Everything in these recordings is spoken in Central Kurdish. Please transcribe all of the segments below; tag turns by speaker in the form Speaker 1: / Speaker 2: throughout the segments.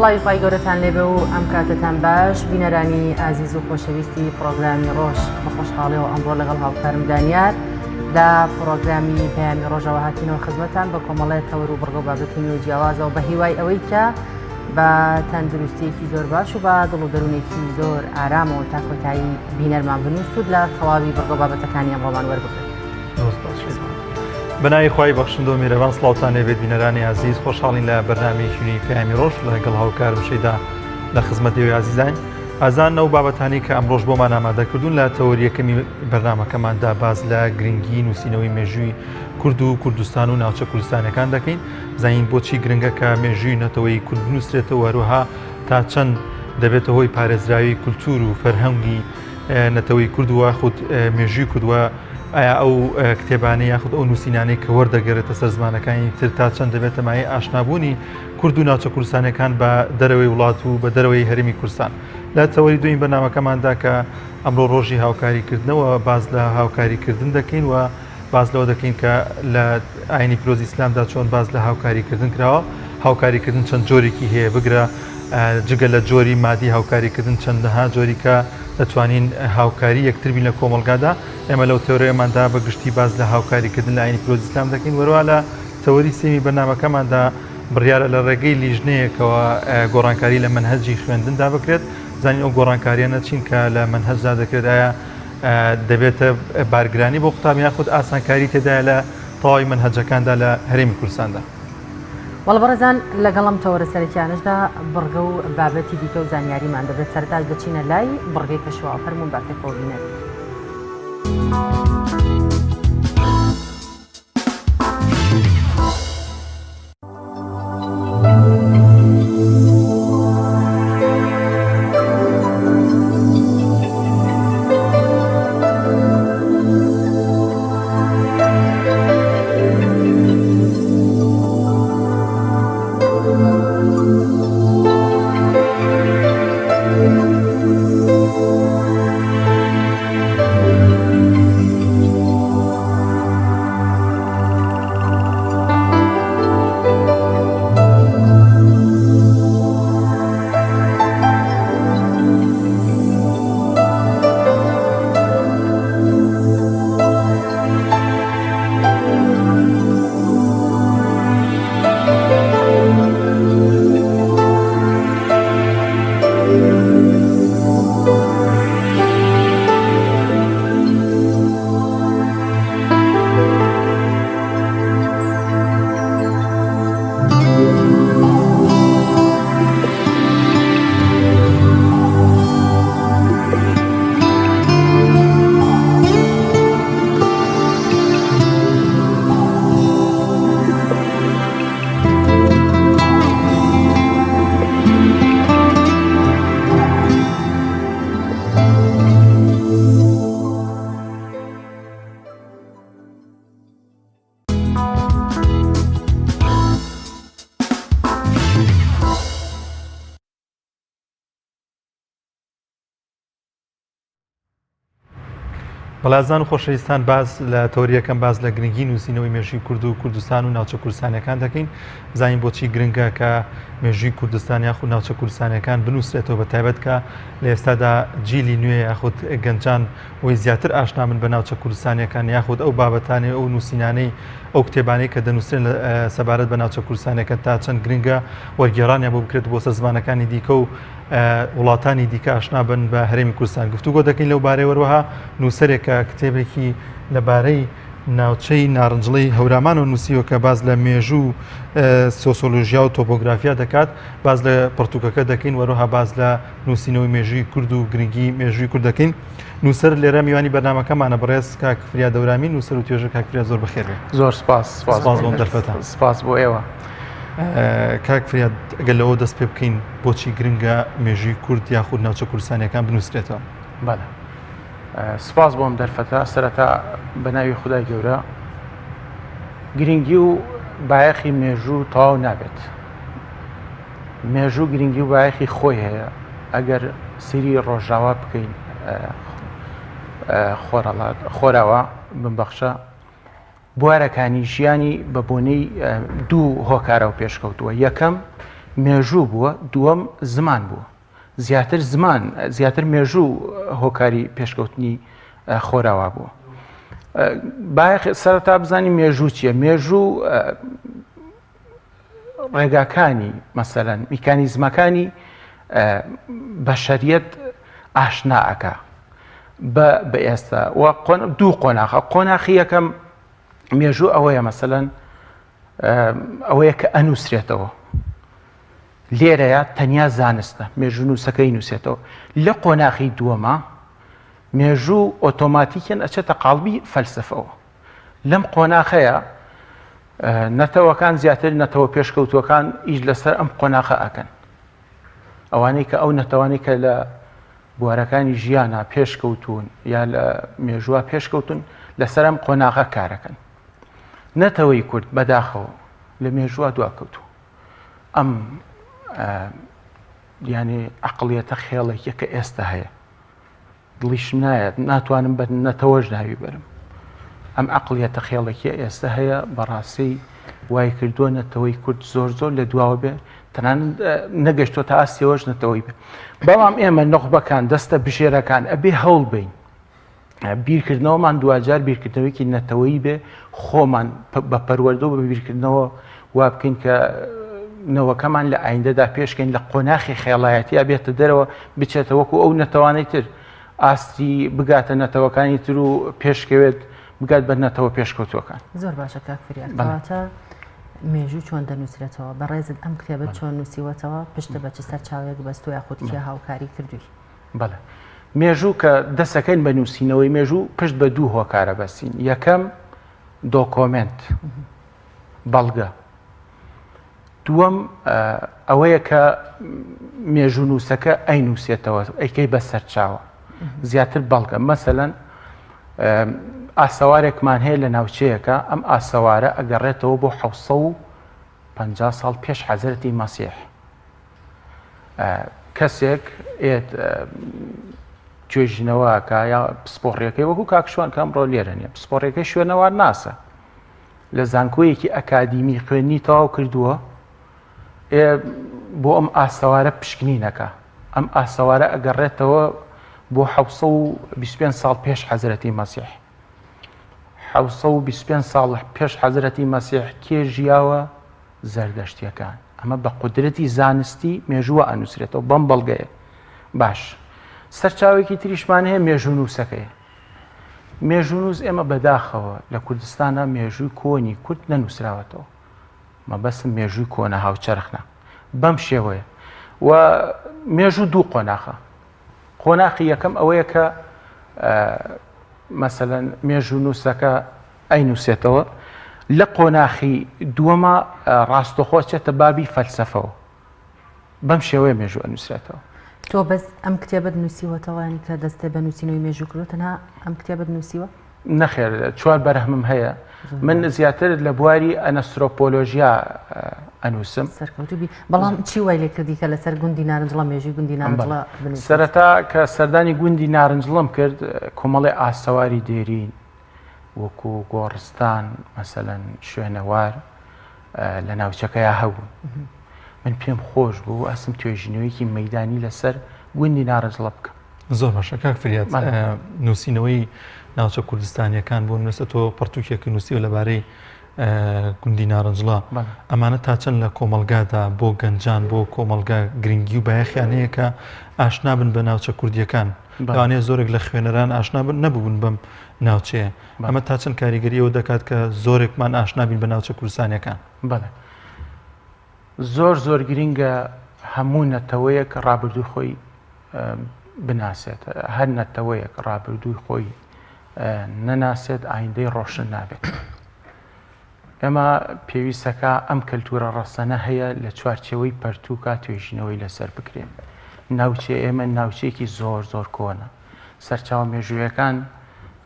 Speaker 1: سڵاوی خوای گەورەتان لێبێ و ئەم کاتەتان باش بینەرانی ئازیز و خۆشەویستی پڕۆگرامی ڕۆژ بە خۆشحاڵیەوە ئەمڕۆ لەگەڵ هاوکارم دانیار لە پڕۆگرامی پەیامی ڕۆژەوە هاتینەوە خزمەتان بە کۆمەڵێ تەوەر و بڕگە و بابەتی نوێ و جیاوازەوە بە هیوای ئەوەی کە بە تەندروستیەکی زۆر باش و بە دڵ و دەروونێکی زۆر ئارامەوە تا کۆتایی بینەرمان بن و سوود لە تەواوی بڕگە و بابەتەکانی ئەمڕۆمان وەربگرن.
Speaker 2: بەناوی خوای بەخشندە و میرەبان سڵاوتان لێبێت بینەرانی ئازیز خۆشحاڵین لە بەرنامەیەکی نوێی پەیامی ڕۆژ لەگەڵ هاوکارم شەیدا لە خزمەت ئێوەی ئازیزان ئازان ئەو بابەتانی کە ئەمڕۆژ بۆمان ئامادە کردوون لە تەوەری یەکەمی بەرنامەکەماندا باس لە گرنگی نووسینەوەی مێژووی کورد و کوردستان و ناوچە کوردستانەکان دەکەین زانین بۆچی گرنگە کە مێژووی نەتەوەی کورد بنووسرێتەوە هەروەها تا چەند دەبێتە هۆی پارێزراوی کولتوور و فەرهەنگی نەتەوەی کورد و یاخود مێژووی کورد و ئایا ئەو کتێبانەی یاخود ئەو نووسینانەی کە وەردەگەرێتە سەر زمانەکانی تر تا چەند دەبێتە مایەی ئاشنابوونی کورد و ناوچە کوردستانەکان بە دەرەوەی وڵات و بە دەرەوەی هەرێمی کوردستان لە تەوەری دوێی بەرنامەکەماندا کە ئەمڕۆ ڕۆژی هاوکاریکردنەوە باس لە هاوکاریکردن دەکەین و باس لەوە دەکەین کە لە ئاینی پیرۆزی ئیسلامدا چۆن باس لە هاوکاریکردن کراوە، هاوکاریکردن چەند جۆرێکی هەیە، بگرە جگە لە جۆری مادی هاوکاریکردن چەندەها جۆری کە دەتوانین هاوکاری یەکتر بین لە کۆمەڵگادا، ئێمە لەو تەوەرەیەماندا بە گشتی باس لە هاوکاریکردن لە ئاینی پیرۆزی ئیسلام دەکەین، وەروا لە تەوەری سێیەمی بەرنامەکەماندا بڕیارە لە ڕێگەی لیژنەیەکەوە گۆڕانکاری لە مەنهەجی خوێندندا بکرێت، بزانین ئەو گۆڕانکاریانە چین کە لە مەنهەجدا دەکرێت، ئایا دەبێتە بارگرانی بۆ قوتابی یاخود ئاسانکاری تێدایە لە تەواوی مەنهەجەکاندا لە هەرێمی کوردستاندا؟
Speaker 1: وەڵا بەڕێزان لەگەڵ ئەم تەوەرە سەرەکیانەشدا بڕگە و بابەتی دیکە و زانیاریمان دەبێت سەرەتاش دەچینە لای بڕگەی کەشوهەوا فەرموون با پێکەوە بینەر بین.
Speaker 2: بەڵازان و خۆشەویستان باس لە تەوەری یەکەم باس لە گرنگی نووسینەوەی مێژووی کورد و کوردستان و ناوچە کوردستانەکان دەکەین زانین بۆچی گرنگە کە مێژووی کوردستان یاخود ناوچە کوردستانەکان بنووسرێتەوە بە تایبەت کە لە ئێستادا جیلی نوێ یاخود گەنجان وەی زیاتر ئاشنا بن بە ناوچە کوردستانیەکان یاخود ئەو بابەتانەی ئەو نووسینانەی ئەو کتێبانەی کە دەنووسرێن سەبارەت بە ناوچە کوردستانیەکان تا چەند گرنگە وەرگێڕانیان بۆ بکرێت بۆ سەر زمانەکانی دیکە و وڵاتانی دیکە ئاشنا بن بە هەرێمی کوردستان گفتوگۆ دەکەین لەو بارەی وەروەها نووسەرێکە کتێبێکی لەبارەی ناوچەی نارنجڵی هەورامانەوە نووسیوە کە باس لە مێژوو سۆسۆلۆژیا و تۆپۆگرافیا دەکات باس لە پڕتوکەکە دەکەین وەروەها باس لە نووسینەوەی مێژووی کورد و گرنگی مێژووی کورد دەکەین نووسەر لێرە میوانی بەرنامەکەمانە بەڕێز کاک فریا دەورامی نووسەر و توێژەر کاک فریا زۆر بەخێر بێ
Speaker 3: زۆر سپاس
Speaker 2: سپاس بۆ دەرفەتە
Speaker 3: سپاس بۆ ئێوە
Speaker 2: کاک فریاد ئەگەر لەوە دەست پێ بکەین بۆچی گرنگە مێژووی کورد یاخود ناوچە کوردستانیەکان بنووسرێتەوە
Speaker 3: بەڵێ سپاس بۆم دەرفەتە سەرەتا بە ناوی خودای گەورە گرنگی و بایەخی مێژوو تەواو نابێت مێژوو گرنگی و بایەخی خۆی هەیە ئەگەر سری ڕۆژاوا بکەین خۆرهەڵات خۆراوا بمبەخشە بوارەکانی ژیانی بە بۆنەی دوو هۆکارەوە پێشکەوتووە یەکەم مێژوو بووە، دووەم زمان بووە. زیاتر زمان، زیاتر مێژوو هۆکاری پێشکەوتنی خۆراوا بووە. بایەخ سەرەتا بزانین مێژوو چییە؟ مێژوو ڕێگاکانی مەسەلەن میکانیزمەکانی بەشەریەت ئاشنا ئەکا بە بە ئێستا و دوو قۆناخە قۆناخی یەکەم مێژوو ئەوەیە مەسەلەن ئەوەیە کە ئەنووسرێتەوە لێرەیە تەنیا زانستە مێژوونووسەکەی نووسێتەوە لە قۆناخی دووەمە مێژوو ئۆتۆماتیکیان ئەچێتە قاڵبی فەلسفەوە لەم قۆناخەیە نەتەوەکان زیاتر نەتەوە پێشکەوتووەکان ئیش لەسەر ئەم قۆناخە ئەکەن ئەوانەی کە ئەو نەتەوانەی کە لە بوارەکانی ژیانە پێشکەوتون یا لە مێژووە پێشکەوتون لەسەر ئەم قۆناغە کارەکەن نەتەوەی کورد بەداخەوە لە مێژووە دواکەوتوو ئەم یعنی عقلیەتە خێڵێکیە کە ئێستا هەیە دڵیشم نایەت ناتوانم بە نەتەوەش ناوی بەرم ئەم عەقڵیەتە خێڵەکیە ئێستا هەیە بەڕاستی وای کردووە نەتەوەی کورد زۆر زۆر لە دواوە بێ تەنانەت نەگەشتووە تا ئاستیەوەش نەتەوەی بێ بەڵام ئێمە نوخبەکان دەستە بژێرەکان ئەبێ هەوڵ بین بیرکردنەوەمان دواجار بیرکردنەوەیکی نەتەوەیی بێ خۆمان بە پەروەردە و بە بیرکردنەوە وا بکەین کە نەوەکەمان لە ئایندەدا پێشکەین لە قۆناخی خێڵایەتیا بێتە دەرەوە بچێتە وەکو ئەو نەتەوانەی تر ئاستی بگاتە نەتەوەکانی تر و پێشکەوێت بگات بە نەتەوە پێشکەوتوەکان.
Speaker 1: زۆر باشە کاک فریاد کەواتە مێژوو چۆن دەنووسرێتەوە بەڕێزت ئەم کتێبە چۆن نووسیوەتەوە پشتە بە چ سەرچاوەیەک بەستووە یاخود کێ هاوکاری کردووی؟
Speaker 3: بەڵێ مێژوو کە دەسەکەین بە نووسینەوەی مێژوو پشت بە دوو هۆکارە بەستین یەکەم دۆکۆمێنت بەڵگە. دووەم ئەوەیە کە مێژوونووسەکە ئەینووسێتەوە ئەیکەی بە سەرچاوە زیاتر بەڵگە مەسەلەن ئاسەوارێکمان هەیە لە ناوچەیەکە ئەم ئاسەوارە ئەگەڕێتەوە بۆ 1950 ساڵ پێش حەزرەتی مەسیح کەسێک ئێت توێژینەوەکە یا پسپۆڕیەکەی وەکو کاکشوان کە ئەمڕۆ لێرە نیە پسپۆڕیەکەی شوێنەوار ناسە لە زانکۆیەکی ئەکادیمی خوێندنی تەواو کردووە ئێ بۆ ئەم ئاسەوارە پشکنینەکە ئەم ئاسەوارە ئەگەڕێتەوە بۆ 1925 ساڵ پێش حەزرەتی مەسیح 1925 ساڵ پێش حەزرەتی مەسیح کێ ژیاوە زەردەشتیەکان ئەمە بە قودرەتی زانستی مێژووە ئەنووسرێتەوە بەم بەڵگەیە باش سەرچاوێکی تریشمان هەیە مێژوونووسەکەی مێژوونووس ئێمە بەداخەوە لە کوردستانا مێژووی کۆنی کورد نەنووسراوەتەوە مەبەستم مێژووی کۆنە هاوچەرخ نا بەم شێوەیە و مێژوو دوو قۆناخە قۆناخی یەکەم ئەوەیە کە مەسەلەن مێژوونووسەکە ئەینووسێتەوە لە قۆناخی دووەمە ڕاستەخۆ چێتە بابی فەلسەفەوە بەم شێوەیە مێژوو ئەنووسرێتەوە.
Speaker 1: تۆ بەس ئەم کتێبەت نووسیوەتەوە یانی کە دەستێ بە نووسینەوەی مێژوو کردووە تەنها ئەم کتێبەت نووسیوە؟
Speaker 3: نەخێر چوار بەرهەمم هەیە من زیاتر لە بواری ئەنەسترۆپۆلۆژیا ئەنووسم.
Speaker 1: سەرکەوتوو بی بەڵام چی وای لێ کردی کە لەسەر گوندی نارنجڵە مێژووی گوندی نارنجڵە بنووسیت؟
Speaker 3: سەرەتا کە سەردانی گوندی نارنجڵەم کرد کۆمەڵێ ئاسەواری دێرین وەکو گۆڕستان مەسەلەن شوێنەوار لە ناوچەکەیا هەبوون من پێم خۆش بوو ئەسم توێژینەوەیەکی مەدانی لەسەر گوندی نارنجڵە بکەم
Speaker 2: زۆر باشە کاک فریاد نووسینەوەی ناوچە کوردستانیەکان بۆ نووسە تۆ پەرتوکێک نووسیوە لەبارەی گوندی نارنجڵە ئەمانە تا چەند لە کۆمەلگادا بۆ گەنجان بۆ کۆمەلگا گرنگی و بایەخیان هەیە کە ئاشنا بن بە ناوچە کوردیەکان لەوانەیە زۆرێک لە خوێنەران ئاشنا بن نەبوون بەم ناوچەیە ئەمە تا چەند کاریگەریەوە دەکات کە زۆرێکمان ئاشنا بین بە ناوچە کوردستانیەکان؟
Speaker 3: بەڵێ زۆر زۆر گرینگە هەموو نەتەوەیەک ڕابردووی خۆی بناسێت هەر نەتەوەیەک ڕابردووی خۆی نەناسێت ئایندەی ڕۆشن نابێت. ئێمە پێویستەکە ئەم کەلتورە ڕەسەنە هەیە لە چوارچێوەی پەرتووکا توێژینەوەی لەسەر بکرێ. ناوچەی ئێمە ناوچەیەکی زۆر زۆر کۆنە. سەرچاوە مێژوویەکان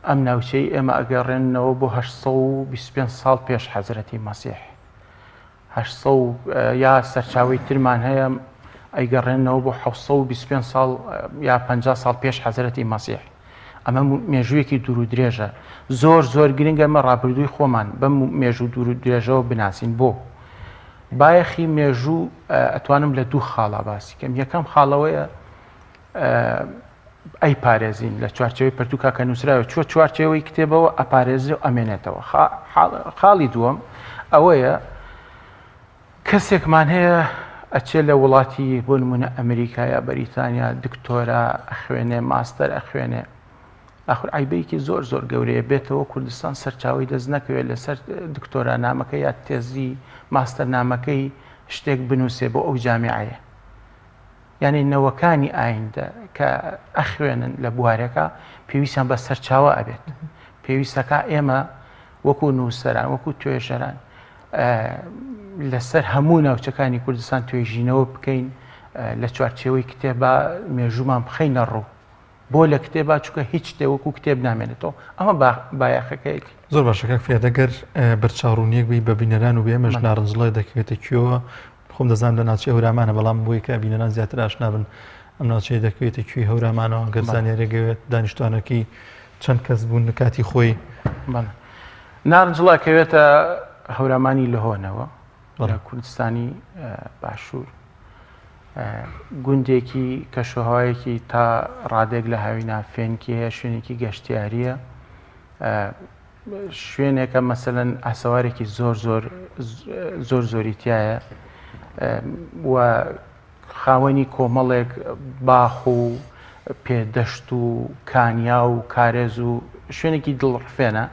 Speaker 3: ئەم ناوچەی ئێمە ئەگەڕێننەوە بۆ 825 ساڵ پێش حەزرەتی مەسیح. 800 یا سەرچاوەی ترمان هەیە ئەیگەڕێننەوە بۆ 725 ساڵ یا 50 ساڵ پێش حەزرەتی مەسیح. ئەمە مێژوویەکی دوور و درێژە زۆر زۆر گرنگە ئەمە ڕابردووی خۆمان بەم مێژوو دوور و درێژەوە بناسین بۆ. بایەخی مێژوو ئەتوانم لە دوو خاڵا باسی کەم یەکەم خاڵەوەیە ئەی پارێزین لە چوارچەوەی پەرتوکا کە نووسراوە چوە چوارچێوەی کتێبەوە ئەپارێزرێ و ئەمێنێتەوە خاڵی دووەم ئەوەیە کەسێکمان هەیە ئەچێ لە وڵاتی بۆ نمونە ئەمریکا یا بەریتانیا دکتۆرا ئەخوێنێ ماستەر ئەخوێنێ ئاخر عیبەیەکی زۆر زۆر گەورەیە بێتەوە کوردستان سەرچاوی دەست نەکەوێت لەسەر دکتۆرا نامەکە یا تێزی ماستەر نامەکەی شتێک بنووسێ بۆ ئەو جامیعەیە یانی نەوەکانی ئایندە کە ئەخوێنن لە بوارەکە پێویستیان بە سەرچاوە ئەبێت پێویستەکە ئێمە وەکو نووسەران وەکو توێژەران لەسەر هەموو ناوچەکانی کوردستان توێژینەوە بکەین لە چوارچێوەی کتێبا مێژوومان بخەینە ڕوو بۆ لە کتێبا چونکە هیچ شتێ وەکو کتێب نامێنێتەوە ئەمە بایەخەکەیەتی.
Speaker 2: زۆر باشە کاک فریاد ئەگەر بەرچاوڕوونیەک بی بە بینەران و بە ئێمەش نارنجڵێ دەکەوێتە کوێوە خۆم دەزانم لە ناوچەی هەورامانە بەڵام بۆی کە بینەران زیاتر ئاشنا بن ئەم ناوچەیە دەکەوێتە کوێی هەورامانەوە گەر زانیاریەک گەوێت دانیشتوانەکەی چەند کەس بوون لە کاتی خۆی
Speaker 3: بەڵێ نارنجڵە کەوێتە هەورامانی لهۆنەوە لە کوردستانی باشوور گوندێکی کەشوهەوایەکی تا ڕادێک لە هاوینا فێنکی هەیە شوێنێکی گەشتیاریە شوێنێکە مەسەەن ئاسەوارێکی زۆر زۆر زۆر زۆری تایە و خاوەنی کۆمەڵێک باخ و پێدەشت و کانیا و کارێز و شوێنێکی دڵڕفێنە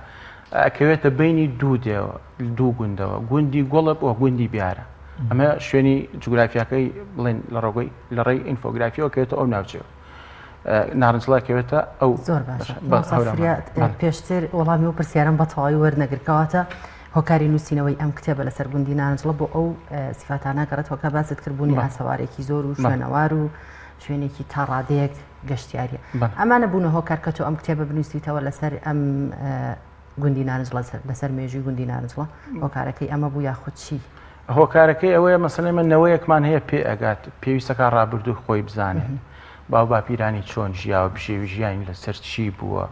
Speaker 3: ئەکەوێتە بینی دوو دێوە دوو گوندەوە گوندی گوڵب و گوندی بیارە ئەمە شوێنی جوگرافیاکەی بڵێن لە ڕۆگەی لە ڕێی ئینفۆگرافیەوە کەوێتە ئەو ناوچەوە نارنجڵا کەوێتە ئەو
Speaker 1: زۆر باشە پێشتر وەڵامی و پرسیارم بە تەواوی وەرنەگرکەواتە هۆکاری نووسینەوەی ئەم کتێبە لەسەر گوندی نارنجڵە بۆ ئەو سیفاتانە گەڕێتەوە کە باست کرد بوونی ئاسەوارێکی زۆر و شوێنەوار و شوێنێکی تا ڕادەیەک گەشتیاریە ئەمانە بوونە هۆکار کە تۆ ئەم کتێبە بنووسیتەوە لەسەر ئەم گوندی نارنجڵە لەسەر مێژووی گوندی نارنجڵە هۆکارەکەی ئەمە بوو یاخود چی؟
Speaker 3: هۆکارەکەی ئەوەیە مەسەلەن ئێمە نەوەیەکمان هەیە پێ ئەگات پێویستەکە ڕابردوو خۆی بزانێت باو باپیرانی چۆن ژیاوە بژێوی ژیانی لەسەر چی بووە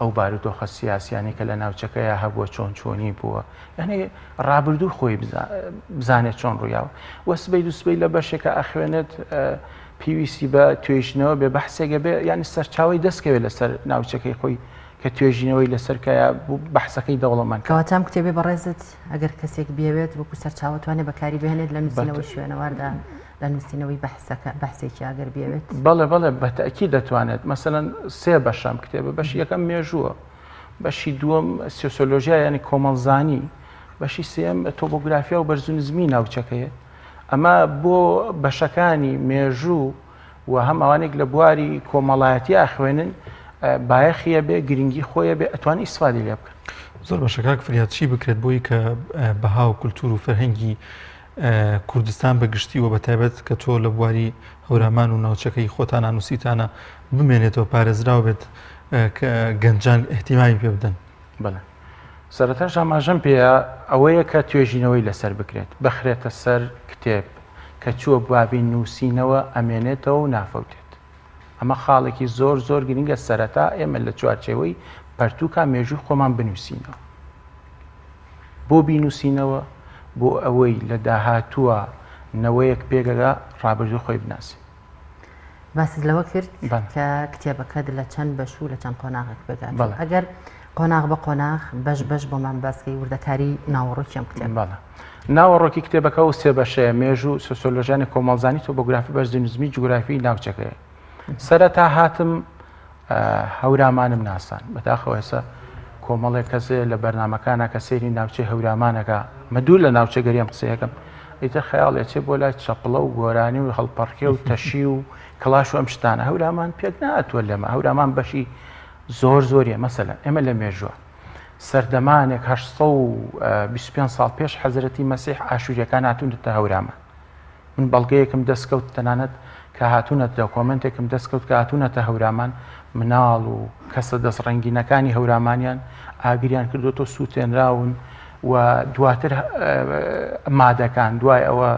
Speaker 3: ئەو بارودۆخە سیاسیانی کە لە ناوچەکەیا هەبووە چۆن چۆنی بووە یعنی ڕابردوو خۆی بزانێت چۆن ڕوویاوە وە سبەی دوو سبەی لە بەشێکە ئەخوێنێت پێویستی بە توێژینەوە بێ بەحسێکە بێ یعنی سەرچاوی دەستکەوێت لەسەر ناوچەکەی خۆی کە توێژینەوەی لەسەر کە بەحسەکەی دەوڵەمەند
Speaker 1: کەواتە ئەم کتێبەی بەڕێزت ئەگەر کەسێک بیەوێت وەکو سەرچاوە توانێت بەکاری بهێنێت لە نووسینەوەی شوێنەواردا لە نووسینەوەی بەحسەکە بەحسێکی ئەگەر بیەوێت
Speaker 3: بەڵێ بەڵێ بەتەکی دەتوانێت مەسەلەن سێ بەشەم کتێبە بەشی یەکەم مێژووە بەشی دووەم سۆسیۆلۆژیا یعنی کۆمەڵزانی بەشی سێم تۆپۆگرافیا و بەرز و نزمی ناوچەکەیە ئەمە بۆ بەشەکانی مێژوو و هەم ئەوانێک لە بواری کۆمەڵایەتی ئەخوێنن بایەخی ئەبێ گرنگی خۆی ئەبێ ئەتوان ئیسفادی لێ بکەن.
Speaker 2: زۆر باشە کاک فریاد چی بکرێت بۆی کە بەها و کولتور و فەرهەنگی کوردستان بە گشتی و بە تایبەت کە تۆ لە بواری هەورامان و ناوچەکەی خۆتانە نووسیتانە بمێنێتەوە پارێزراو بێت کە گەنجان احتیمامی پێ بدەن؟
Speaker 3: بەڵێ سەرەتاش ئاماژەم پێیە ئەوەیە کە توێژینەوەی لەسەر بکرێت بخرێتە سەر کتێب کە چووە بابی نووسینەوە ئەمێنێتەوە و نافەوتێت. ئەمە خاڵێکی زۆر زۆر گرنگە سەرەتا ئێمە لە چوارچێوەی پەرتووکا مێژووی خۆمان بنووسینەوە. بۆ بینووسینەوە؟ بۆ ئەوەی لە داهاتووە نەوەیەک پێگەگا ڕابردووی خۆی بناسێ.
Speaker 1: باست لەوە کرد کە کتێبەکەت لە چەند بەش و لە چەند قۆناغێک پێکهاتووە. ئەگەر قۆناغ بە قۆناغ بەش بەش بۆمان باس کەی وردەکاری ناوەڕۆکی ئەم کتێبە.
Speaker 3: بەڵێ. ناوەڕۆکی کتێبەکە ئەو سێ بەشەیە، مێژوو، سۆسیۆلۆژیانی کۆمەڵزانی، تۆپۆگرافی، بەرزی نزمی جوگرافیی ناوچەکەیە. سەرەتا هاتم هەورامانم ناسان. بەداخەوە ئێستا کۆمەڵێک کەس هەیە لە بەرنامەکانا کە سەیری ناوچەی هەورامانەکە، مە دوور لە ناوچەگەری ئەم قسەیەکەم، ئیتر خەیاڵی ئەچێ بۆ لای چەپڵە و گۆرانی و هەڵپەڕکێ و تەشی و کڵاش و ئەم شتانە. هەورامان پێک نەهاتووە لەمە. هەورامان بەشی زۆر زۆریە. مەسەلەن ئێمە لە مێژووە سەردەمانێک 825 ساڵ پێش حەزرەتی مەسیح ئاشووریەکان هاتوونەتە هەورامان. من بەڵگەیەکم دەستکەوت تەنانەت کە هاتوونەتە دۆکۆمێنتێکم دەستکەوت کە هاتوونەتە هەورامان مناڵ و کەسە دەست ڕەنگینەکانی هەورامانیان ئاگریان کردوەوە سووتێنراون و دواتر مادەکان دوای ئەوە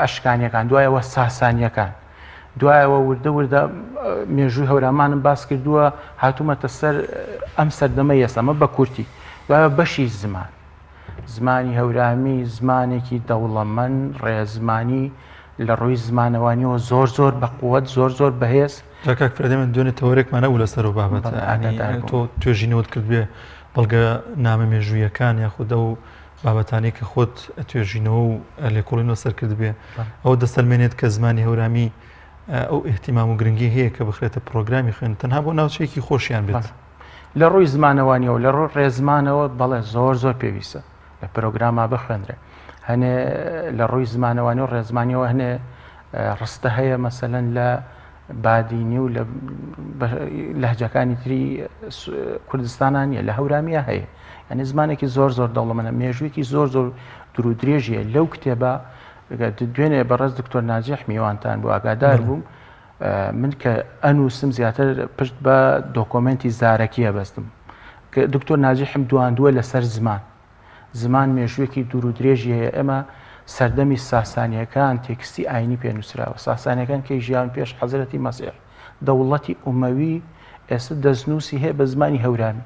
Speaker 3: ئەشکانیەکان دوایەوە ساسانیەکان دوایەوە وردە وردە مێژووی هەورامانم باس کردووە هاتوومەتە سەر ئەم سەردەمە ئێستامە بە کورتی دوایە بەشی زمان. زمانی هەورامی زمانێکی دەوڵەمەند، ڕێزمانی لە ڕووی زمانەوانیەوە زۆر زۆر بەقوەت، زۆر زۆر بەهێز.
Speaker 2: جا کاک فریاد ئێمە دوێنێ تەوەرێکمان هەبوو لەسەر ئەو بابەتە،
Speaker 3: بەڵێ،
Speaker 2: یانی
Speaker 3: ئاگادار بووم.
Speaker 2: تۆ توێژینەوەت کردبێ بەڵگە نامە مێژوویەکان یاخود ئەو بابەتانەی کە خۆت توێژینەوە و لێکۆڵینەوە سەر کردبێ ئەوە دەسەلمێنێت کە زمانی هەورامی ئەو ئیهتیمام و گرنگی هەیە کە بخرێتە پرۆگرامی خوێن تەنها بۆ ناوچەیەکی خۆشیان بێت.
Speaker 3: لە ڕووی زمانەوانیەوە لە ڕووی ڕێزمانەوە بەڵێ زۆر زۆر پێویستە لە پرۆگراما بخوێندرێ هەنێ لە ڕووی زمانەوانی و ڕێزمانیەوە هەنێ ڕستە هەیە مەسەلەن لە بادینی و لە لەهجەکانی تری کوردستانان نیە لە هەورامیە هەیە یعنی زمانێکی زۆر زۆر دەوڵەمەنە مێژوویەکی زۆر زۆر دوور و درێژیە لەو کتێبە دوێنێ بەڕێز دکتۆر ناجیح میوانتان بوو ئاگادار بووم من کە ئەنووسم زیاتر پشت بە دۆکۆمنتی زارەکیە بەستم کە دکتۆر ناجیحم دواندووە لەسەر زمان زمان مێژوویەکی دوور و درێژی هەیە ئێمە سەردەمی ساسانیەکان تێکستی ئاینی پێ نووسراوە ساسانیەکان کەی ژیان پێش حەزرەتی مەسیح دەوڵەتی ئومەوی ئێستا دەستنووسی هەیە بە زمانی هەورامی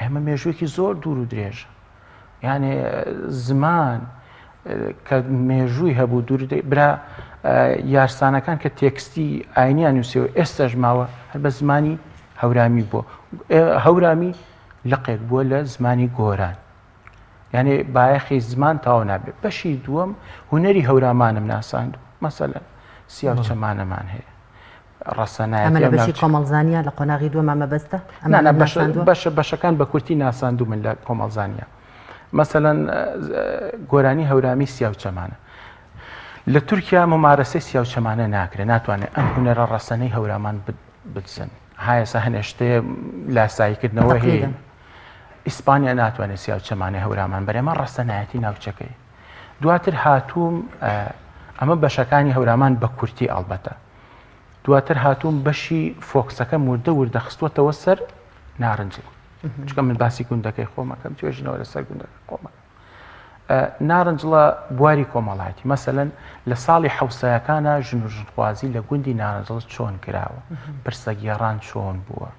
Speaker 3: ئێمە مێژوویەکی زۆر دوور و درێژە یانێ زمان کە مێژووی هەبوو دوور برا یارسانەکان کە تێکستی ئاینیان نووسەوە ئێستاش ماوە هەر بە زمانی هەورامی بووە هەورامی لقێک بووە لە زمانی گۆران یعنی بایەخی زمان تاو نابێت بەشی دووەم هوەری هەورامانم ناساند مەسەلەن سیا و چەمانەمان هەیە
Speaker 1: ڕەسەنایەتی لە بەشی کۆمەڵزانیا لە قۆناغی دووەما مەبەستە
Speaker 3: بەشە بەشەکان بە کورتی ناساندو من لە کۆمەڵزانیا مەسەەن گۆرانی هەورامی سیا و چەمانە لە تورکیا ممارەسەی سیا و چەمانە ناکرێت ناتوانێت ئەم هوەرە ڕەسەنەی هەورامان بدزن هایەسە هەنێ شتێ لاساییکردنەوە هەیە ئیسپانیا ناتوانێت سیا و چەمانەی هەورامان بەرێ ئەمە ڕەسەنایەتی ناوچەکەی دواتر هاتووم ئەمە بەشەکانی هەورامان بە کورتی ئەڵبەتە دواتر هاتووم بەشی فۆکسەکەم وردە وردە خستووەتەوە سەر نارنجڵ چونکە من باسی گوندەکەی خۆمەکەم توێژینەوە لەسەر گوندەکە خۆمەکەم نارنجڵە بواری کۆمەڵایەتی مەسەلەن لە ساڵی حەوسایەکانە ژن و ژنخوازی لە گوندی نارنجڵ چۆن کراوە پرسەگێڕان چۆن بووە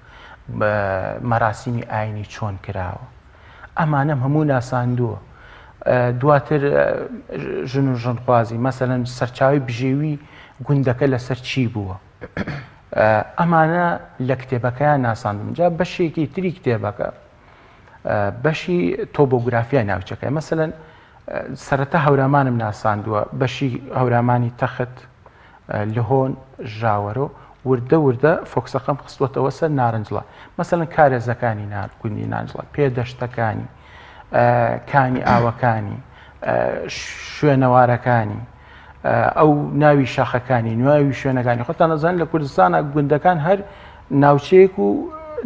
Speaker 3: مەراسیمی ئاینی چۆن کراوە ئەمانەم هەموو ناساندووە دواتر ژن و ژنخوازی مەسەلەن سەرچاوی بژێوی گوندەکە لەسەر چی بووە ئەمانە لە کتێبەکەیان ناساندم جا بەشێکی تری کتێبەکە بەشی تۆبۆگرافیای ناوچەکە مەسەلەن سەرەتا هەورامانم ناساندووە بەشی هەورامانی تەخت لهۆن ژاوەرۆ وردە وردە فۆکسەکەم خستوەتەوە سەر نارنجڵە مەسەلەن کارێزەکانی نار گوندی نارنجڵە پێدەشتەکانی کانی ئاوەکانی شوێنەوارەکانی ئەو ناوی شاخەکانی ناوی شوێنەکانی خۆتان ئەزان لە کوردستانە گوندەکان هەر ناوچەیەک و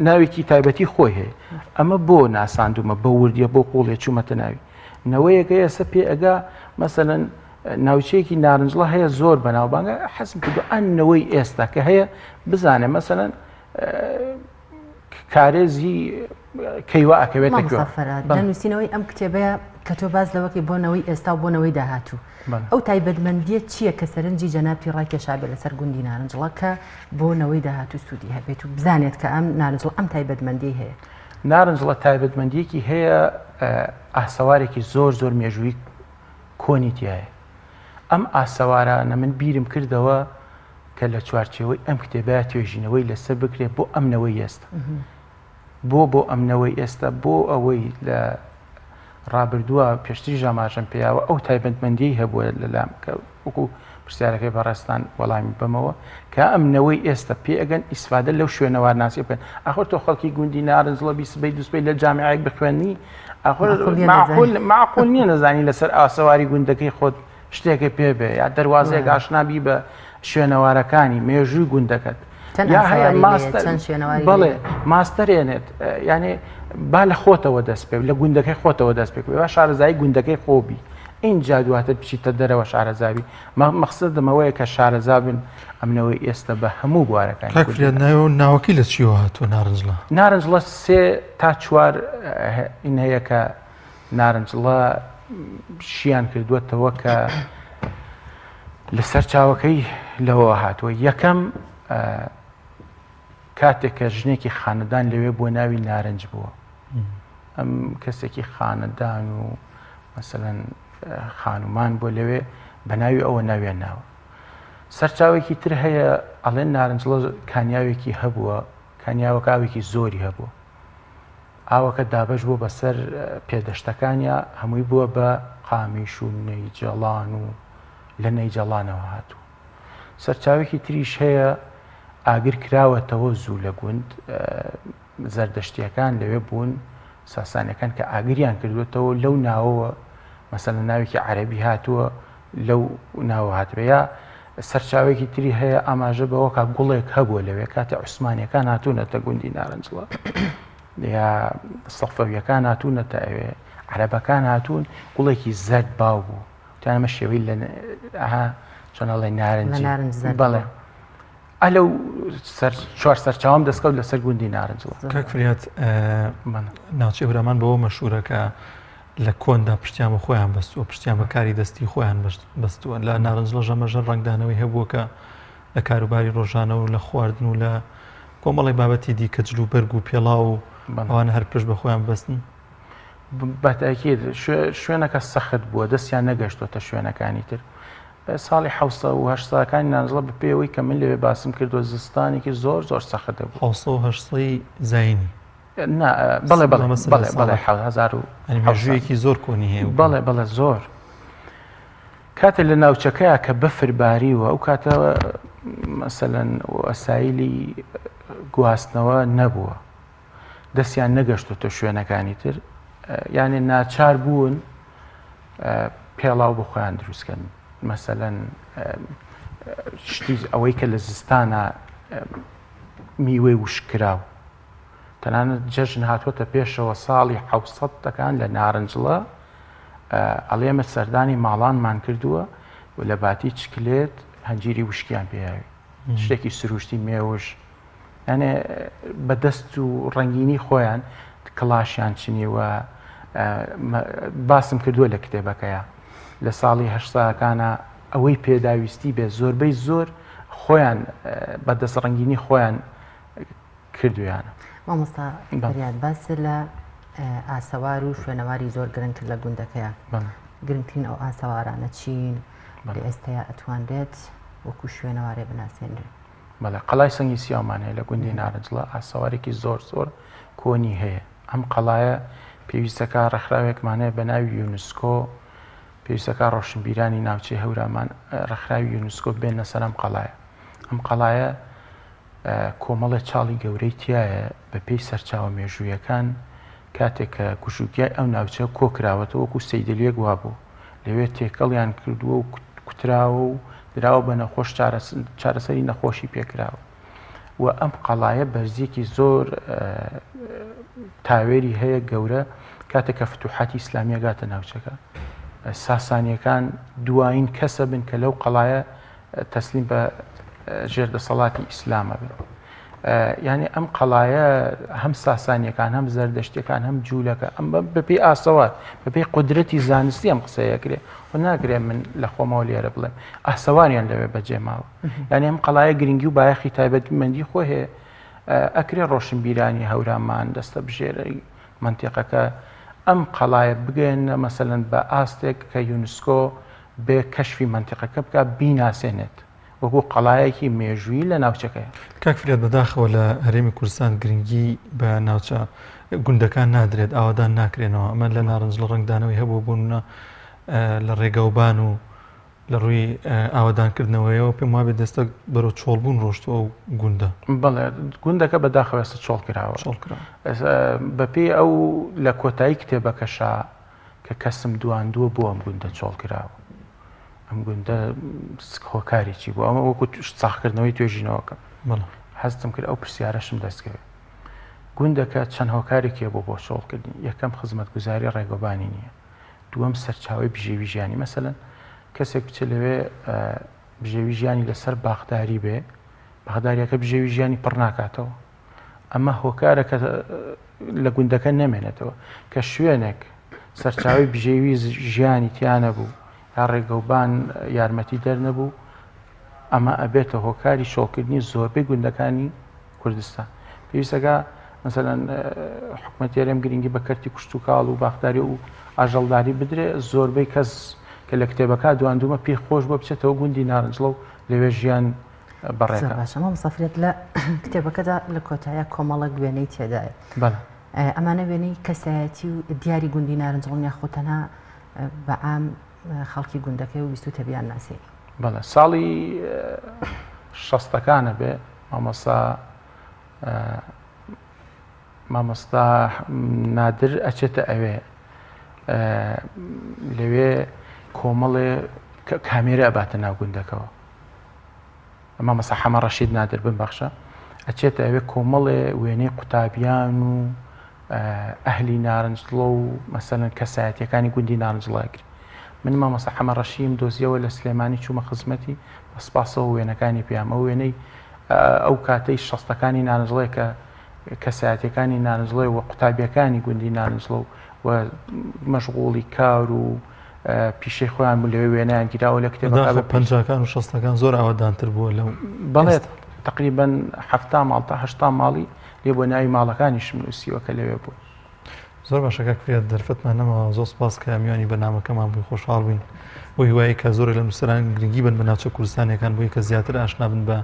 Speaker 3: ناوێکی تایبەتی خۆی هەیە ئەمە بۆ ناساندومە بە وردیە بۆ قوڵێ چوومەتە ناوی نەوەیەکە ئێستا پێ ئەگا مەسەەن ناوچەیەکی نارنجڵە هەیە زۆر بەناوبانگە حەزم کردو ئەن نەوەی ئێستا کە هەیە بزانێ مەسەەن کارێزی کەیوا ئەکەوێتە کوێ؟
Speaker 1: مامۆستا فەرهاد لە نووسینەوەی ئەم کتێبەیە کە تۆ باس لەوەکەی بۆ نەوەی ئێستا و بۆ نەوەی داهاتوو ئەو تایبەتمەندییە چییە کە سەرنجی جەنابتی ڕاکێشابێ لەسەر گوندی نارنجڵە کە بۆ نەوەی داهاتوو سوودی هەبێت و بزانێت کە ئەم نارنجڵ ئەم تایبەتمەندیەی هەیە؟
Speaker 3: نارنجڵە تایبەتمەندیەکی هەیە ئاسەوارێکی زۆر زۆر مێژووی کۆنی تایە ئەم ئاسەوارانە من بیرم کردەوە کە لە چوارچێوەی ئەم کتێبە توێژینەوەی لەسەر بکرێت بۆ ئەم نەوەی ئێستا بۆ بۆ ئەم نەوەی ئێستا بۆ ئەوەی لە ڕابردووە پێشتری ژاماژەم پێیاوە ئەو تایبەتمەندی هەبووە لەلام کە وەکو پرسیارەکەی بەڕێستان وەڵامی بەمەوە کە ئەم نەوەی ئێستا پێ ئەگەن ئیسفادە لەو شوێنەوارناسی بکەن ئاخر تۆ خەڵکی گوندی نارنجڵە بی سبەی دووسبەی لە جامیعەیەک بخوێنی ئاخر معقول نییە نەزانی لەسەر ئاسەواری گوندەکەی خۆت شتێکە پێ بێ یا دەروازەیەک ئاشنا بی بە شوێنەوارەکانی مێژووی گوندەکەت
Speaker 1: یا هەیە ماستەر
Speaker 3: بەڵێ ماستەرێنێت یعنی با لە خۆتەوە دەست پێ لە گوندەکەی خۆتەوە دەست پێ با شارەزایی گوندەکەی خۆبی اینجا دواتر بچیتە دەرەوە شارەزاوی مەخصدمەوەیە کە شارەزا بن ئەمنەوەی ئێستا بە هەموو بوارەکان
Speaker 2: ناوەکەی لە چیەوە هاتووە نارنجڵە
Speaker 3: نارنجڵە سێ تا چوار این هەیە کە نارنجڵە شیان کردووەتەوە کە لە سەرچاوەکەی لەوە هاتووە یەکەم کاتێک کە ژنێکی خانەدان لەوێ بۆ ناوی نارنج بووە ئەم کەسێکی خانەدان و مەسەلەن خانومان بۆ لەوێ بە ناوی ئەوە ناویان ناوە. سەرچاوێکی تر هەیە ئەڵێن نارنجڵە کانیاوێکی هەبووە، کانیاوەکە ئاوێکی زۆری هەبووە. ئاوەکە دابەش بووە بەسەر پێدەشتەکانیا هەمووی بووە بە قامیش و نەیجەڵان و لە نەیجەڵانەوە هاتووە. سەرچاوێکی تریش هەیە ئاگر کراوەتەوە زوو لە گوند زەردەشتیەکان لەوێ بوون ساسانەکان کە ئاگریان کردوێتەوە لەو ناوەوە مەسەلەن ناوێکی عەرەبی هاتووە لەو ناوە هاتبێ یا سەرچاوێکی تری هەیە ئاماژە بەوە کە گوڵێک هەبووە لەوێ کاتێ عوسمانیەکان هاتوونەتە گوندی نارنجڵە یا سەفەویەکان هاتوونەتە ئەوێ عەرەبەکان هاتوون گوڵێکی زەرد باو بوو تانەمە شێوەی لە ئەها چۆن ئەڵێ نارنجی بەڵێ ئەلەو سەر چوار سەرچاوم دەستکەوت لەسەر گوندی نارنجڵە.
Speaker 2: کاک فریاد ناوچەی هەورامان بەوە مەشهورە کە لە کۆندا پشتیان بە خۆیان بەستووە پشتیان بە کاری دەستی خۆیان بەستووە لە نارنجڵە ژەمەژە ڕەنگدانەوەی هەبووە کە لە کاروباری ڕۆژانە و لە خواردن و لە کۆمەڵی بابەتی دیکە جل و بەرگ و پێڵاو و ئەوانە هەر پشت بە خۆیان بەستن.
Speaker 3: بەتاکید شوێنەکە سەخت بووە دەستیان نەگەشتوەتە شوێنەکانی تر ساڵی حەوسە و هەشتاکانی نانجڵە بە پێی ئەوەی کە من لەوێ باسم کردووە زستانێکی زۆر زۆر سەخت دەبوو.
Speaker 2: حەوسە و هەشتسەی زایینی.
Speaker 3: نا بەڵێ بەڵێ بەڵێ بەڵێ هەزار و
Speaker 2: یانی مێژوویەکی زۆر کۆنی هەیە.
Speaker 3: بەڵێ بەڵێ زۆر. کاتێ لە ناوچەکەیە کە بەفر باریوە ئەو کاتە مەسەلەن وەسایلی گواستنەوە نەبووە دەستیان نەگەشتۆتە شوێنەکانی تر یانێ ناچار بوون پێڵاو بۆ خۆیان دروستکەن مەسەلەن شتی ئەوەی کە لە زستانە میوەی وشکراو تەنانەت جەژن هاتووەتە پێشەوە ساڵی حوسەتەکان لە نارنجڵە ئەڵێمە سەردانی ماڵانمان کردووە و لە باتی چکلێت هەنجیری وشکیان پێیاوی شتێکی سروشتی مێوش یانێ بە دەست و ڕەنگینی خۆیان کڵاشیان چنیوە باسم کردووە لە کتێبەکەیە لە ساڵی هەشتاکانە ئەوەی پێداویستی بێ زۆربەی زۆر خۆیان بە دەست ڕەنگینی خۆیان کردویانە.
Speaker 1: مامۆستا فریاد باس لە ئاسەوار و شوێنەواری زۆر گرنگ کرد لە گوندەکەیە گرنگترین ئەو ئاسەوارانە چین لە ئێستایا ئەتوانرێت وەکو شوێنەوارێ بناسێنرێت؟
Speaker 3: بەڵێ قەڵای سەنگی سیاومان هەیە لە گوندی نارنجڵە ئاسەوارێکی زۆر زۆر کۆنی هەیە ئەم قەڵایە پێویستەکە ڕێکخراوێکمان هەیە بە ناوی یونسکۆ پێویستەکە ڕۆشنبیرانی ناوچەی هەورامان ڕێکخراوی یونسکۆ بێنە سەر ئەم قەڵایە ئەم قەڵایە کۆمەڵێ چاڵی گەورەی تایە بە پێی سەرچاوە مێژوویەکان کاتێک کە گژوگیای ئەو ناوچە کۆکراوەتەوە وەکو سەیدەلیەک وابوو لەوێ تێکەڵیان کردووە و کوتراوە و دراوە بە نەخۆش چارەسەری نەخۆشی پێکراوە و ئەم قەڵایە بەرزیەکی زۆر تاوێری هەیە گەورە کاتێک کە فتوحاتی ئیسلامیە گاتە ناوچەکە ساسانیەکان دوایین کەسە بن کە لەو قەڵایە تەسلیم بە ژێر دەسەڵاتی ئیسلامە بن. یعنی ئەم قەڵایە هەم ساسانیەکان هەم زەردەشتەکان هەم جوولەکە ئەم بەپی ئاسەوار بەپی قدرەتی زانستی ئەم قسەیەکرێ و ناکرێ من لە خۆمەوە لێرە بڵێم ئاسەواریان لەوێ بەجێ ماوە یعنی ئەم قەڵایە گرنگی و بایەخی تایبەتمەندی خۆ هەیە ئەکرێ ڕۆشنبیرانی هەورامان دەستە بژێرەی منتیقەکە ئەم قەڵایە بگەێنە مەسەلەن بە ئاستێک کە یونسکۆ بێ کەشفی مەنتیقەکە بکا بیناسێنێت وەکو قەڵایەکی مێژوویی لە ناوچەکەیە.
Speaker 2: کاک فریاد بەداخەوە لە هەرێمی کوردستان گرنگی بە ناوچە گوندەکان نادرێت ئاوادان ناکرێنەوە ئەمە لە نارنجڵە ڕەنگدانەوەی هەبوو بۆ نمونە لە ڕێگاوبان و لە ڕووی ئاوادانکردنەوەیەوە پێم وابێت دەستە بەرەو چۆڵبوون ڕۆشتووە ئەو گوندە.
Speaker 3: بەڵێ گوندەکە بەداخەوە ئێستا چۆڵ کراوە.
Speaker 2: چۆڵ کراوە.
Speaker 3: بەپێی ئەو لە کۆتایی کتێبەکەشا کە کەسم دواندووە بۆ ئەم گوندە چۆڵ کراوە ئەم گوندە هۆکاری چی بوو ئەمە وەکو ساخکردنەوەی توێژینەوەکە هەستم کرد ئەو پرسیارەشم دەستکەوێت گوندەکە چەند هۆکارێکی بۆ بۆ چۆڵکردنی یەکەم خزمەتگوزاری ڕێگۆبانی نییە دووەم سەرچاوی بژێوی ژیانی مەسەن کەسێک بچێت لەوێ بژێوی ژیانی لەسەر باخداری بێ باخداریەکە بژێوی ژیانی پڕ ناکاتەوە ئەمە هۆکارە کە لە گوندەکە نەمێنێتەوە کە شوێنێک سەرچاوی بژێوی ژیانی تیا نەبوو یا ڕێگەوبان یارمەتی دەرنەبوو ئەمە ئەبێتە هۆکاری چۆڵکردنی زۆربەی گوندەکانی کوردستان پێویستەکە. مەسەلەن حکومەتی هەرێم گرنگی بە کەرتی کشتوکاڵ و باخداری و ئاژەڵداری بدرێ زۆربەی کەس کە لە کتێبەکە دواندومە پێی خۆش بۆ بچێتەوە گوندی نارنجڵە و لەوێ ژیان بەڕێکە.
Speaker 1: باشە مامۆستا فریاد لە کتێبەکەدا لە کۆتایە کۆمەڵێک وێنەی تێدایە ئەمانە وێنەی کەسایەتی و دیاری گوندی نارنجڵن یاخود تەنها بە عام خەڵکی گوندەکەی و ویستوتە بیان ناسێنی؟
Speaker 3: بەڵێ ساڵی شەستەکانە بێ مامۆستا مامۆستا نادر ئەچێتە ئەوێ لەوێ کۆمەڵێ کامێرە ئەباتە ناو گوندەکەوە مامۆستا حەمە ڕەشید نادر بمبەخشە ئەچێتە ئەوێ کۆمەڵێ وێنەی قوتابیان و ئەهلی نارنجڵە و مەسەلەن کەسایەتیەکانی گوندی نارنجڵە ئەگری من مامۆستا حەمە ڕەشیم دۆزیەوە لە سلێمانی چوومە خزمەتی بە سپاسەوە وێنەکانی پێیام ئەو وێنەی ئەو کاتەی شەستەکانی نارنجڵێ کە کەسایەتیەکانی نارنجڵێ و قوتابیەکانی گوندی نارنجڵە و مەشغوڵی کار و پیشەی خۆیان بوون لەوێ وێنەیان گیراوە لە کتێبەکە
Speaker 2: بە پەنجاکان و شەستەکان زۆر ئاوەدانتر بووە لەو
Speaker 3: بەڵێ تقریبا حەفتا ماڵ تا هەشتا ماڵی لێ بۆ ناوی ماڵەکانیشم نووسیوە کە لەوێ بوون.
Speaker 2: زۆر باشە کاک فریاد دەرفەتمان نەماوە زۆر سپاس کە میوانی بەرنامەکەمان بووی خۆشحاڵ بووین بۆ هیوایی کە زۆرێک لە نووسەران گرنگی بن بە ناوچە کوردستانیەکان بۆی کە زیاتر ئاشنا بن بە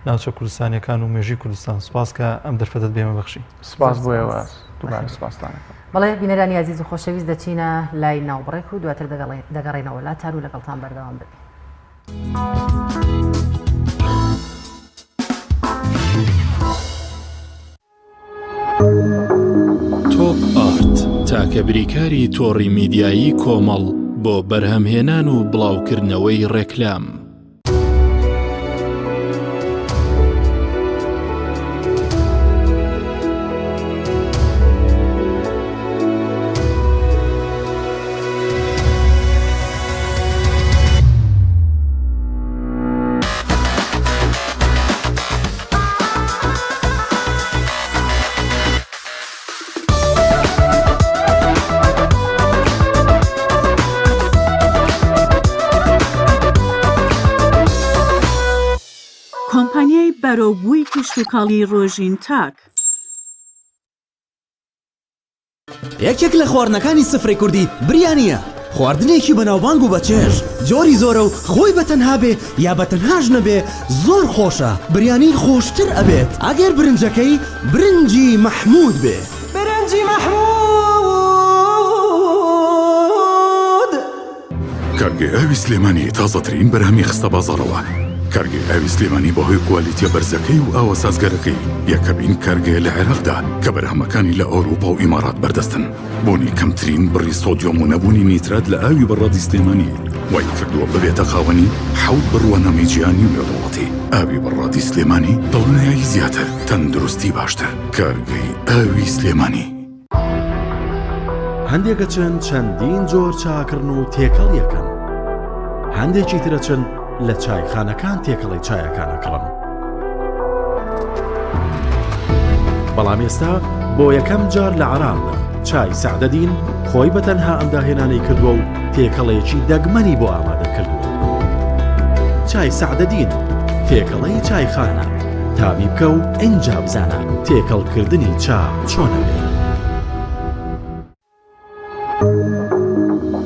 Speaker 2: ناوچە کوردستانیەکان و مێژووی کوردستان سپاس کە ئەم دەرفەتەت بێمە بەخشی.
Speaker 3: سپاس بۆ ئێوە دووبارە سپاستان ئەکەم.
Speaker 1: بەڵێ بینەرانی ئازیز و خۆشەویست دەچینە لای ناوبڕێک و دواتر دەگەڕێینەوە لاتان و لەگەڵتان بەردەوام دەبین.
Speaker 4: تۆپ ئارت تاکە بریکاری تۆڕی میدیایی کۆمەڵ بۆ بەرهەمهێنان و بڵاوکردنەوەی ڕێکلام.
Speaker 5: کۆمپانیای بەرەوبووی کشتوکاڵی ڕۆژین تاک.
Speaker 6: یەکێک لە خواردنەکانی سفرەی کوردی بریانییە، خواردنێکی بەناوبانگ و بەچێژ، جۆری زۆرە و خۆی بە تەنها بێ یا بە تەنهاش نەبێ زۆر خۆشە، بریانی خۆشتر ئەبێت ئەگەر برنجەکەی برنجی مەحموود بێ.
Speaker 7: برنجی مەحموود.
Speaker 8: کارگەی ئاوی سلێمانی تازەترین بەرهەمی خستە بازاڕەوە. کارگەی ئاوی سلێمانی بەهۆی کوالیتیە بەرزەکەی و ئاوە سازگارەکەی یەکەمین کارگەیە لە عێراقدا کە بەرهەمەکانی لە ئەوروپا و ئیمارات بەردەستن. بوونی کەمترین بڕی سۆدیۆم و نەبوونی نیترات لە ئاوی بەڕادی سلێمانی وای کردووە ببێتە خاوەنی حەوت بڕوانامەی جیهانی و نێودەوڵەتی. ئاوی بەڕادی سلێمانی دڵنیایی زیاتر، تەندروستی باشتر. کارگەی ئاوی سلێمانی.
Speaker 9: هەندێک ئەچن چەندین جۆر چا ئەکڕن و تێکەڵی ئەکەن، هەندێکی تر ئەچن لە چایخانەکان تێکەڵەی چایەکان ئەکڕن. بەڵام ئێستا بۆ یەکەم جار لە عێراقدا چای سەعدەدین خۆی بە تەنها ئەم داهێنانەی کردووە و تێکەڵەیەکی دەگمەنی بۆ ئامادە کردووە. چای سەعدەدین تێکەڵەی چایخانە، تامی بکە و ئینجا بزانە تێکەڵکردنی چا چۆنە بێ.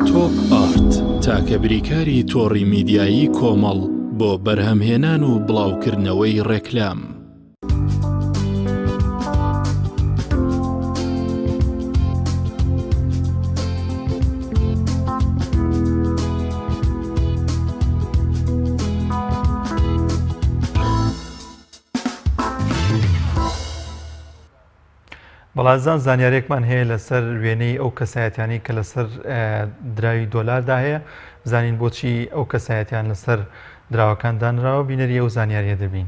Speaker 4: تۆپ ئارت تاکە بریکاری تۆڕی میدیایی کۆمەڵ بۆ بەرهەمهێنان و بڵاوکردنەوەی ڕێکلام.
Speaker 2: بەڵازان زانیارێکمان هەیە لەسەر وێنەی ئەو کەسایەتیانەی کە لەسەر دراوی دۆلاردا هەیە بزانین بۆچی ئەو کەسایەتیان لەسەر دراوەکان دانراوە بینەری ئەو زانیاریە دەبین.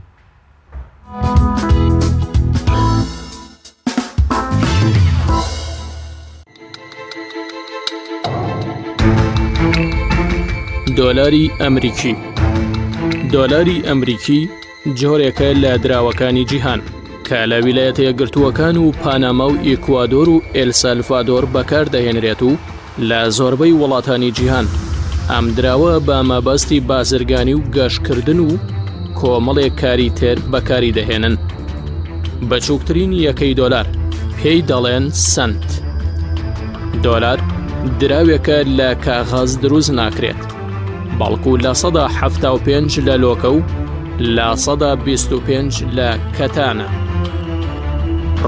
Speaker 4: دۆلاری ئەمریکی دۆلاری ئەمریکی جۆرێکە لە دراوەکانی جیهان کە لە ویلایەتە یەکگرتووەکان و پاناما و ئیکوادۆر و ئێلسالڤادۆر بەکاردەهێنرێت و لە زۆربەی وڵاتانی جیهان ئەم دراوە بە مەبەستی بازرگانی و گەشتکردن و کۆمەڵێک کاری تر بەکاری دەهێنن. بچووکترین یەکەی دۆلار. پێی دەڵێن سەنت. دۆلار دراوێکە لە کاغەز دروست ناکرێت، بەڵکو 75% لە لۆکە و 25% لە کەتانە.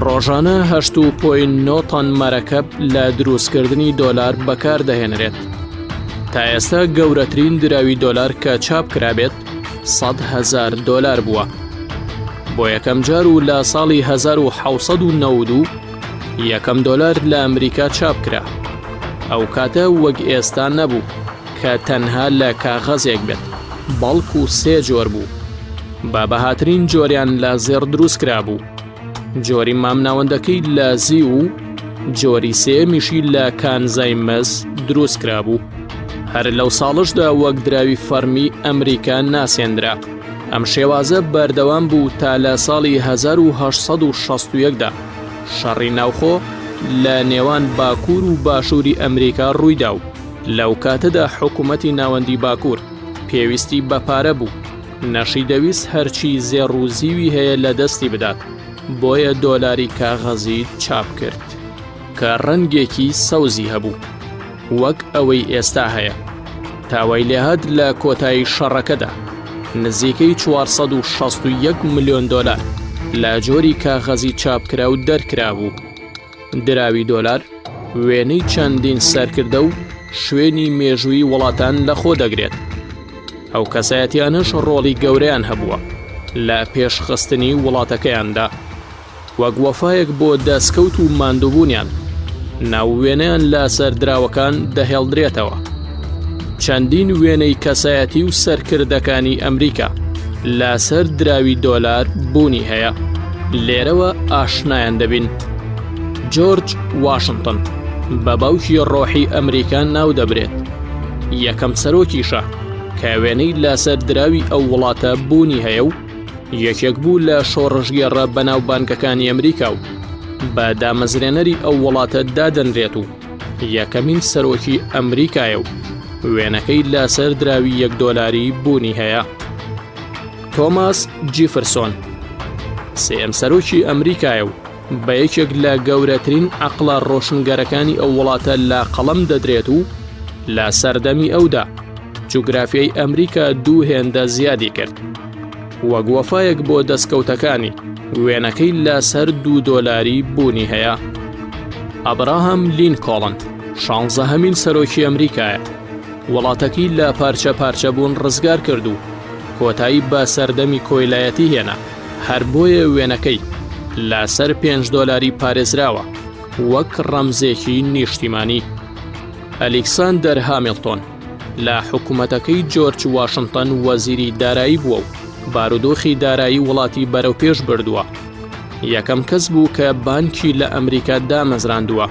Speaker 4: ڕۆژانە 8.9 تەن مەرەکەب لە دروستکردنی دۆلار بەکار دەهێنرێت. تا ئێستا گەورەترین دراوی دۆلار کە چاپ کرابێت 100 هەزار دۆلار بووە. بۆ یەکەم جار و لە ساڵی 1992 یەکەم دۆلار لە ئەمریکا چاپ کرا. ئەو کاتە وەک ئێستا نەبوو کە تەنها لە کاغەزێک بێت، بەڵکو سێ جۆر بوو. بە بەهاترین جۆریان لە زێڕ دروست کرابوو. جۆری مامناوەندەکەی لە زیو و جۆری سێیەمیشی لە کانزای مس دروست کرابوو. هەر لەو ساڵشدا وەک دراوی فەڕمی ئەمریکا ناسێندرا. ئەم شێوازە بەردەوام بوو تا لە ساڵی 1861 دا شەڕی ناوخۆ لە نێوان باکوور و باشووری ئەمریکا ڕوویدا و لەو کاتەدا حکوومەتی ناوەندی باکوور پێویستی بە پارە بوو نەشی دەویست هەرچی زێڕ و زیوی هەیە لە دەستی بدات بۆیە دۆلاری کاغەزی چاپ کرد کە ڕەنگێکی سەوزی هەبوو وەک ئەوەی ئێستا هەیە تا وای لێهات لە کۆتایی شەڕەکەدا نزیکەی 461 ملیۆن دۆلار لە جۆری کاغەزی چاپکراو دەرکرابوو. دراوی دۆلار وێنەی چەندین سەرکردە و شوێنی مێژووی وڵاتان لەخۆ دەگرێت. ئەو کەسایەتیانەش ڕۆڵی گەورەیان هەبووە لە پێشخستنی وڵاتەکەیاندا. وەک وەفایەک بۆ دەستکەوت و ماندووبوونیان، ناو وێنەیان لە سەر دراوەکان دەهێڵدرێتەوە. چەندین وێنەی کەسایەتی و سەرکردەکانی ئەمریکا لەسەر دراوی دۆلار بوونی هەیە. لێرەوە ئاشنایان دەبین. جۆرج واشنتن بە باوکی ڕۆحی ئەمریکا ناودەبرێت. یەکەم سەرۆکیشە کە وێنەی لەسەر دراوی ئەو وڵاتە بوونی هەیە و یەکێک بوو لە شۆڕشگێڕە بەناوبانگەکانی ئەمریکا و بە دامەزرێنەری ئەو وڵاتە دادەنرێت و یەکەمین سەرۆکی ئەمریکایە و وێنەکەی لەسەر دراوی یەک دۆلاری بوونی هەیە. تۆماس جیفرسۆن سێیەم سەرۆکی ئەمریکایە و بە یەکێک لە گەورەترین عەقڵە ڕۆشنگەرەکانی ئەو وڵاتە لە قەڵەم دەدرێت و لە سەردەمی ئەودا جوگرافیای ئەمریکا دوو هێندە زیادی کرد. وەک وەفایەک بۆ دەستکەوتەکانی، وێنەکەی لەسەر دوو دۆلاری بوونی هەیە. ئەبراهام لینکۆڵن شانزەهەمین سەرۆکی ئەمریکایە. وڵاتەکەی لە پارچە پارچەبوون ڕزگار کرد و کۆتایی بە سەردەمی کۆیلایەتی هێنا. هەر بۆیە وێنەکەی لەسەر پێنج دۆلاری پارێزراوە وەک ڕەمزێکی نیشتیمانی. ئەلیکساندەر هامیڵتۆن لە حکومەتەکەی جۆرج واشنتن وەزیری دارایی بووە و بارودۆخی دارایی وڵاتی بەرەوپێش بردووە. یەکەم کەس بوو کە بانکی لە ئەمریکا دامەزراندووە.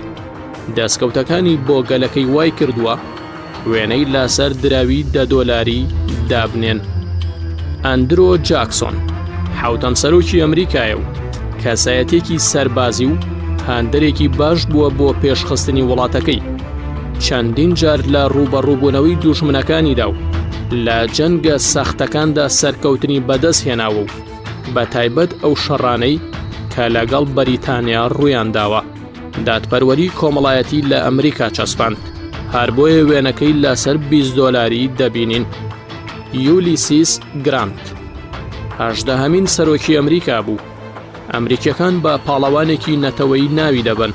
Speaker 4: دەستکەوتەکانی بۆ گەلەکەی وای کردووە وێنەی لەسەر دراوی دە دۆلاری دابنێن. ئەندرۆ جاکسۆن حوتەم سەرۆکی ئەمریکایە و کەسایەتێکی سەربازی و هاندەرێکی باش بووە بۆ پێشخستنی وڵاتەکەی. چەندین جار لە ڕووبەڕووبوونەوەی دوژمنەکانیدا و لە جەنگە سەختەکاندا سەرکەوتنی بەدەست هێناوە و بە تایبەت ئەو شەڕانەی کە لەگەڵ بەریتانیا ڕوویانداوە. دادپەروەری کۆمەڵایەتی لە ئەمریکا چەسپاند. هەر بۆیە وێنەکەی لەسەر 20 دۆلاری دەبینین. یولیسیس گرانت هەژدەهەمین سەرۆکی ئەمریکا بوو. ئەمریکیەکان بە پاڵەوانێکی نەتەوەیی ناوی دەبەن.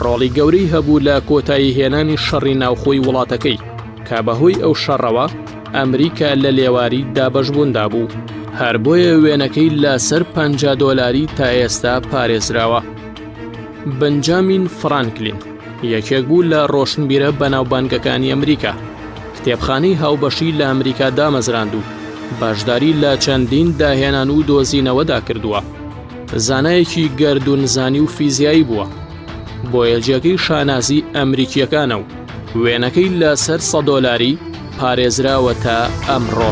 Speaker 4: ڕۆڵی گەورەی هەبوو لە کۆتایی هێنانی شەڕی ناوخۆی وڵاتەکەی کە بەهۆی ئەو شەڕەوە ئەمریکا لە لێواری دابەشبووندا بوو. هەر بۆیە وێنەکەی لەسەر 50 دۆلاری تا ئێستا پارێزراوە. بنجامین فرانکلین یەکێک بوو لە ڕۆشنبیرە بەناوبانگەکانی ئەمریکا. کتێبخانەی هاوبەشی لە ئەمریکا دامەزراند و بەشداری لە چەندین داهێنان و دۆزینەوەدا کردووە. زانایەکی گەردوونزانی و فیزیایی بووە. بۆیە جێگەی شانازی ئەمریکییەکانە و وێنەکەی لەسەر سە دۆلاری پارێزراوە تا ئەمڕۆ.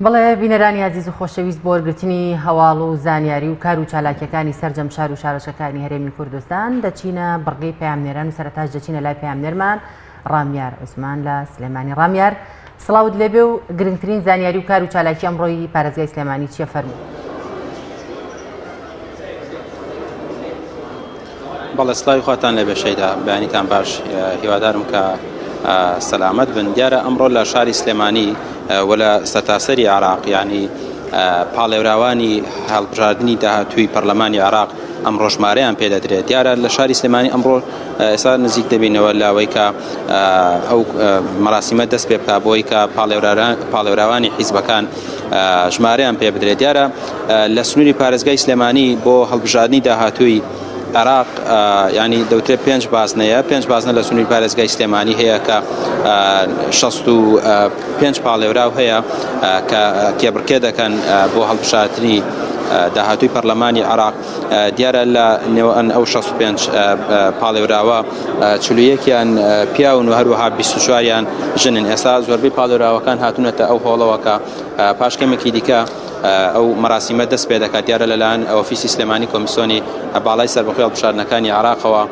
Speaker 1: بەڵێ بینەرانی ئازیز و خۆشەویست بۆ وەرگرتنی هەواڵ و زانیاری و کار و چالاکیەکانی سەرجەم شار و شارۆچکەکانی هەرێمی کوردستان دەچینە بڕگەی پەیامنێران و سەرەتاش دەچینە لای پەیامنێرمان ڕامیار عوسمان لە سلێمانی ڕامیار سڵاوت لێبێ و گرنگترین زانیاری و کار و چالاکی ئەمڕۆی پارێزگای سلێمانی چییە فەرموو.
Speaker 7: بەڵێ سڵاوی خواتان لێبێ شەیدا بەیانیتان باش هیوادارم کە سەلامەت بن دیارە ئەمڕۆ لە شاری سلێمانی و لە سەرتاسەری عراق یعنی پاڵێوراوانی هەڵبژاردننی داهاتووی پەرلەمانی عراق ئەمڕۆ ژمارەیان پێدەدرێت دیارە لە شاری سلێمانی ئەمڕۆ ئێستا نزیک دەبینەوە لاوەی کە ئەو مەراسیمە دەست پێ بکە بۆی کە پاڵێوراوانی حیزبەکان ژمارەیان پێ بدرێت دیارە لە سنووری پارێزگای سلێمانی بۆ هەڵبژاردنی داهاتووی عێراق ینی دەوترێت پێنج بازنەیە پێنج بازنە لە سنووری پارێزگای سلێمانی هەیە کە 65 پاڵێوراو هەیە کە کێبڕکێ دەکەن بۆ هەڵبژاردنی داهاتووی پەرلەمانی عێراق دیارە لە نێوان ئەو 65 پاڵێوراوە چلویەکیان پیاون و هەروەها 24یان ژنن ئێستا زۆربەی پاڵێوراوەکان هاتوونەتە ئەو هۆڵەوە کە پاش کەمێکی دیکە ئەو مەراسیمە دەست پێ دەکات دیارە لەلایەن ئۆفیسی سلێمانی کۆمیسیۆنی باڵای سەربەخۆی هەڵبژاردنەکانی عێراقەوە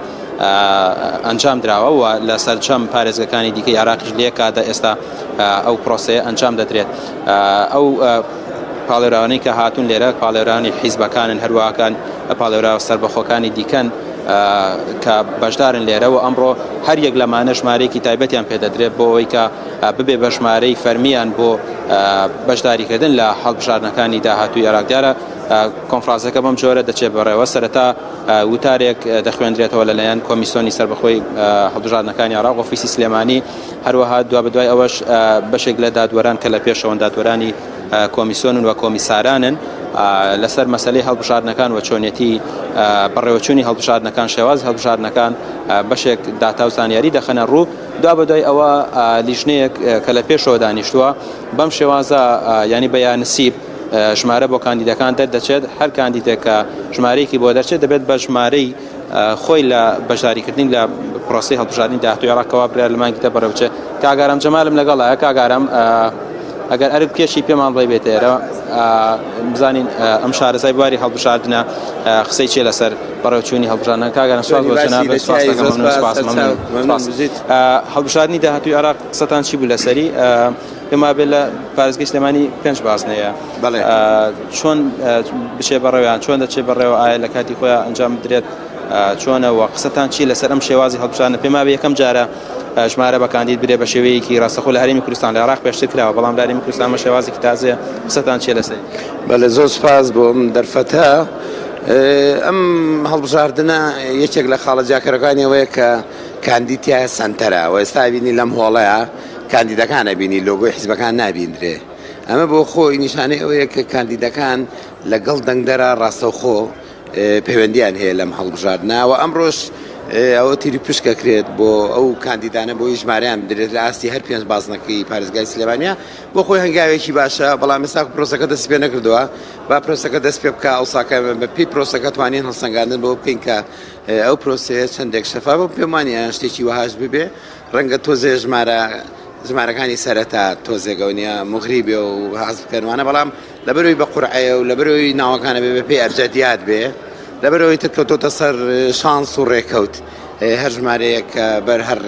Speaker 7: ئەنجام دراوە و لە سەرجەم پارێزگەکانی دیکەی عێراقیش لە کاتدا ئێستا ئەو پرۆسەیە ئەنجام دەدرێت ئەو پاڵێراوانەی کە هاتوون لێرە پاڵێرانی حیزبەکانن هەروەکان پاڵێراوە سەربەخۆکانی دیکەن کە بەشدارن لێرە و ئەمڕۆ هەر یەک لەمانە ژمارەیەکی تایبەتیان پێدەدرێت بۆ ئەوەی کە ببێ بە ژمارەی فەرمیان بۆ بەشداریکردن لە هەڵبژاردنەکانی داهاتووی عێراق. دیارە کۆنفرانسەکە بەم جۆرە دەچێت بەڕێوە، سەرەتا وتارێک دەخوێندرێتەوە لەلایەن کۆمیسیۆنی سەربەخۆی هەڵبژاردنەکانی عێراق ئۆفیسی سلێمانی، هەروەها دوابەدوای ئەوەش بەشێک لە دادوەران کە لە پێشەوەن دادوەرانی کۆمیسیۆنن و کۆمیسارانن لەسەر مەسەلەی هەڵبژاردنەکان و چۆنیەتی بەڕێوەچوونی هەڵبژاردنەکان شێوازی هەڵبژاردنەکان بەشێک داتا و زانیاری دەخەنە ڕوو. دوابەدوای ئەوە لیژنەیەک کە لە پێشەوە دانیشتووە بەم شێوازە یانی بە یانسیب ژمارە بۆ کاندیدەکان دەردەچێت هەر کاندیدێک کە ژمارەیەکی بۆ دەرچێت دەبێت بە ژمارەی خۆی لە بەشداریکردنی لە پرۆسەی هەڵبژاردنی داهاتووی عێراقەوە بڕیار لە مانگی دە بەڕێوەبچێت کاک ئارام جەمالم لەگەڵایە کاک ئارام ئەگەر ئەرک بکێشی پێمان بڵێ بێتە ئێرە بزانین ئەم شارەزای بواری هەڵبژاردنە قسەی چیە لەسەر بەڕێوچوونی هەڵبژاردنەکان کاک ئارام سوپاس بۆ جەنابت سوپاس دەکەم مەمنون سوپاس مەمنون سوپاس هەڵبژاردنی داهاتووی عێراق قسەتان چی بوو لەسەری پێم وابێ لە پارێزگەی سلێمانی پێنج بازنەیە چۆن بچێ بەڕێوەیان چۆن دەچێ بەڕێوە ئایا لە کاتی خۆیان ئەنجام بدرێت چۆنە و قسەتان چی لەسەر ئەم شێوازی هەڵبژاردنە پێم وابێ یەکەم جارە ژمارە بە کاندید برێ بە شێوەیەکی ڕاستەخۆ لە هەرێمی کوردستان لە عێراق پێشتر کراوە بەڵام لە هەرێمی کوردستان بە شێوازێکی تازەیە قسەتان چیە لەسەری؟
Speaker 10: بەڵێ زۆر سپاس بۆ ئەم دەرفەتە ئەم هەڵبژاردنە یەکێک لە خاڵە جیاکەرەکانی ئەوەیە کە کاندید تایە سەنتەرە و ئێستا بینی لەم هۆڵەیە کاندیدەکان ئەبینی لۆگۆی حیزبەکان نابیندرێ ئەمە بۆ خۆی نیشانەی ئەوەیە کە کاندیدەکان لەگەڵ دەنگدەرا ڕاستەوخۆ پەیوەندیان هەیە لەم هەڵبژاردنە و ئەمڕۆش ئەوە تیری پشک ئەکرێت بۆ ئەو کاندیدانە بۆی ژمارەیان بدرێت لە ئاستی هەر پێنج بازنەکەی پارێزگای سلێمانیا بۆ خۆی هەنگاوێکی باشە بەڵام ئێستا پرۆسەکە دەست پێ نەکردووە با پرۆسەکە دەست پێ بکە ئەوساکە بە پێی پرۆسەکە توانین هەڵسەنگاندن بۆ بکەین کە ئەو پرۆسەیە چەندێک شەفافە پێمانی شتێکی وەهاش ببێ ڕەنگە تۆزێ ژمارە ژمارەکانی سەرەتا تۆزێگەوە نیە مغری بێ و حەز بکەنوانە بەڵام لەبەرئەوەی بە قورعەیە و لەبەرئەوەی ناوەکان ئەبێ بەپێی ئەبجەدیات بێ لەبەرئەوەی تر کەوتۆتە سەر شانس و ڕێکەوت هەر ژمارەیەک کە بەر هەر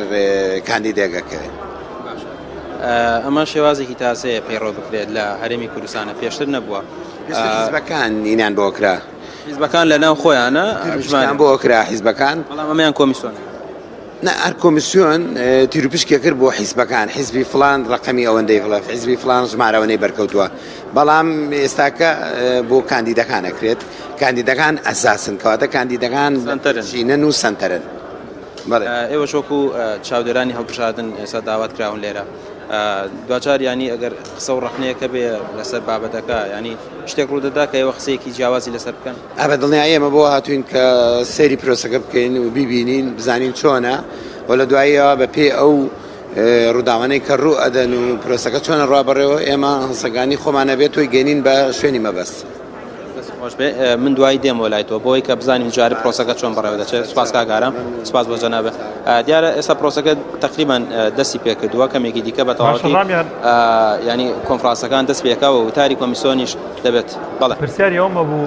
Speaker 10: کاندیدێک ئەکەوێ.
Speaker 7: باشە ئەمە شێوازێکی تازەیە پەیڕەو بکرێت لە هەرێمی کوردستانە پێشتر نەبووە.
Speaker 10: پێشتر حیزبەکان ئینان بۆ کرا.
Speaker 7: حیزبەکان لە ناو خۆیانە
Speaker 10: ژمارەیان بۆ کرا حیزبەکان.
Speaker 7: بەڵام ئەمەیان کۆمیسۆنە.
Speaker 10: نا هەر کۆمیسیۆن تیروپشکێ کرد بۆ حیزبەکان حیزبی فڵان ڕەقەمی ئەوەندەی هەڵە حیزبی فڵان ژمارە ئەوەنەی بەرکەوتووە بەڵام ئێستاکە بۆ کاندیدەکان ئەکرێت کاندیدەکان ئەساسن کەواتە کاندیدەکان
Speaker 7: سەنتەرن
Speaker 10: شینەن و سەنتەرن بەڵێ.
Speaker 7: ئێوەش وەکو چاودێرانی هەڵبژاردن ئێستا داوات کراون لێرە دواجار یانی ئەگەر قسە و ڕەخنەیەک هەبێ لەسەر بابەتەکە یانی شتێک ڕوودەدا کە ئێوە قسەیەکی جیاوازی لەسەر بکەن؟
Speaker 10: ئا بە دڵنیایی ئێمە بۆ هاتووین کە سەیری پرۆسەکە بکەین و بیبینین بزانین چۆنە و لە دواییەوە بە پێی ئەو ڕووداوانەی کە ڕوو ئەدەن و پرۆسەکە چۆنە ڕوا بەڕێوە ئێمە هەڵسەنگاندنی خۆمان ئەبێت تۆی گەینین بە شوێنی مەبەست.
Speaker 7: دەست خۆش بێ من دوایی دێمەوە لای تۆ بۆی کە بزانین جارێ پرۆسەکە چۆن بەڕێوە دەچێت سوپاس کاک ئارام سوپاس بۆ جەنابت. دیارە ئێستا پرۆسەکە تقریبان دەستی پێکردووە کەمێکی دیکە بە تەواوەتی ینی کۆنفرانسەکان دەست پێکاوە وتاری کۆمیسیۆنیش دەبێت. بەڵێ.
Speaker 2: پرسیاری ئەوەم هەبوو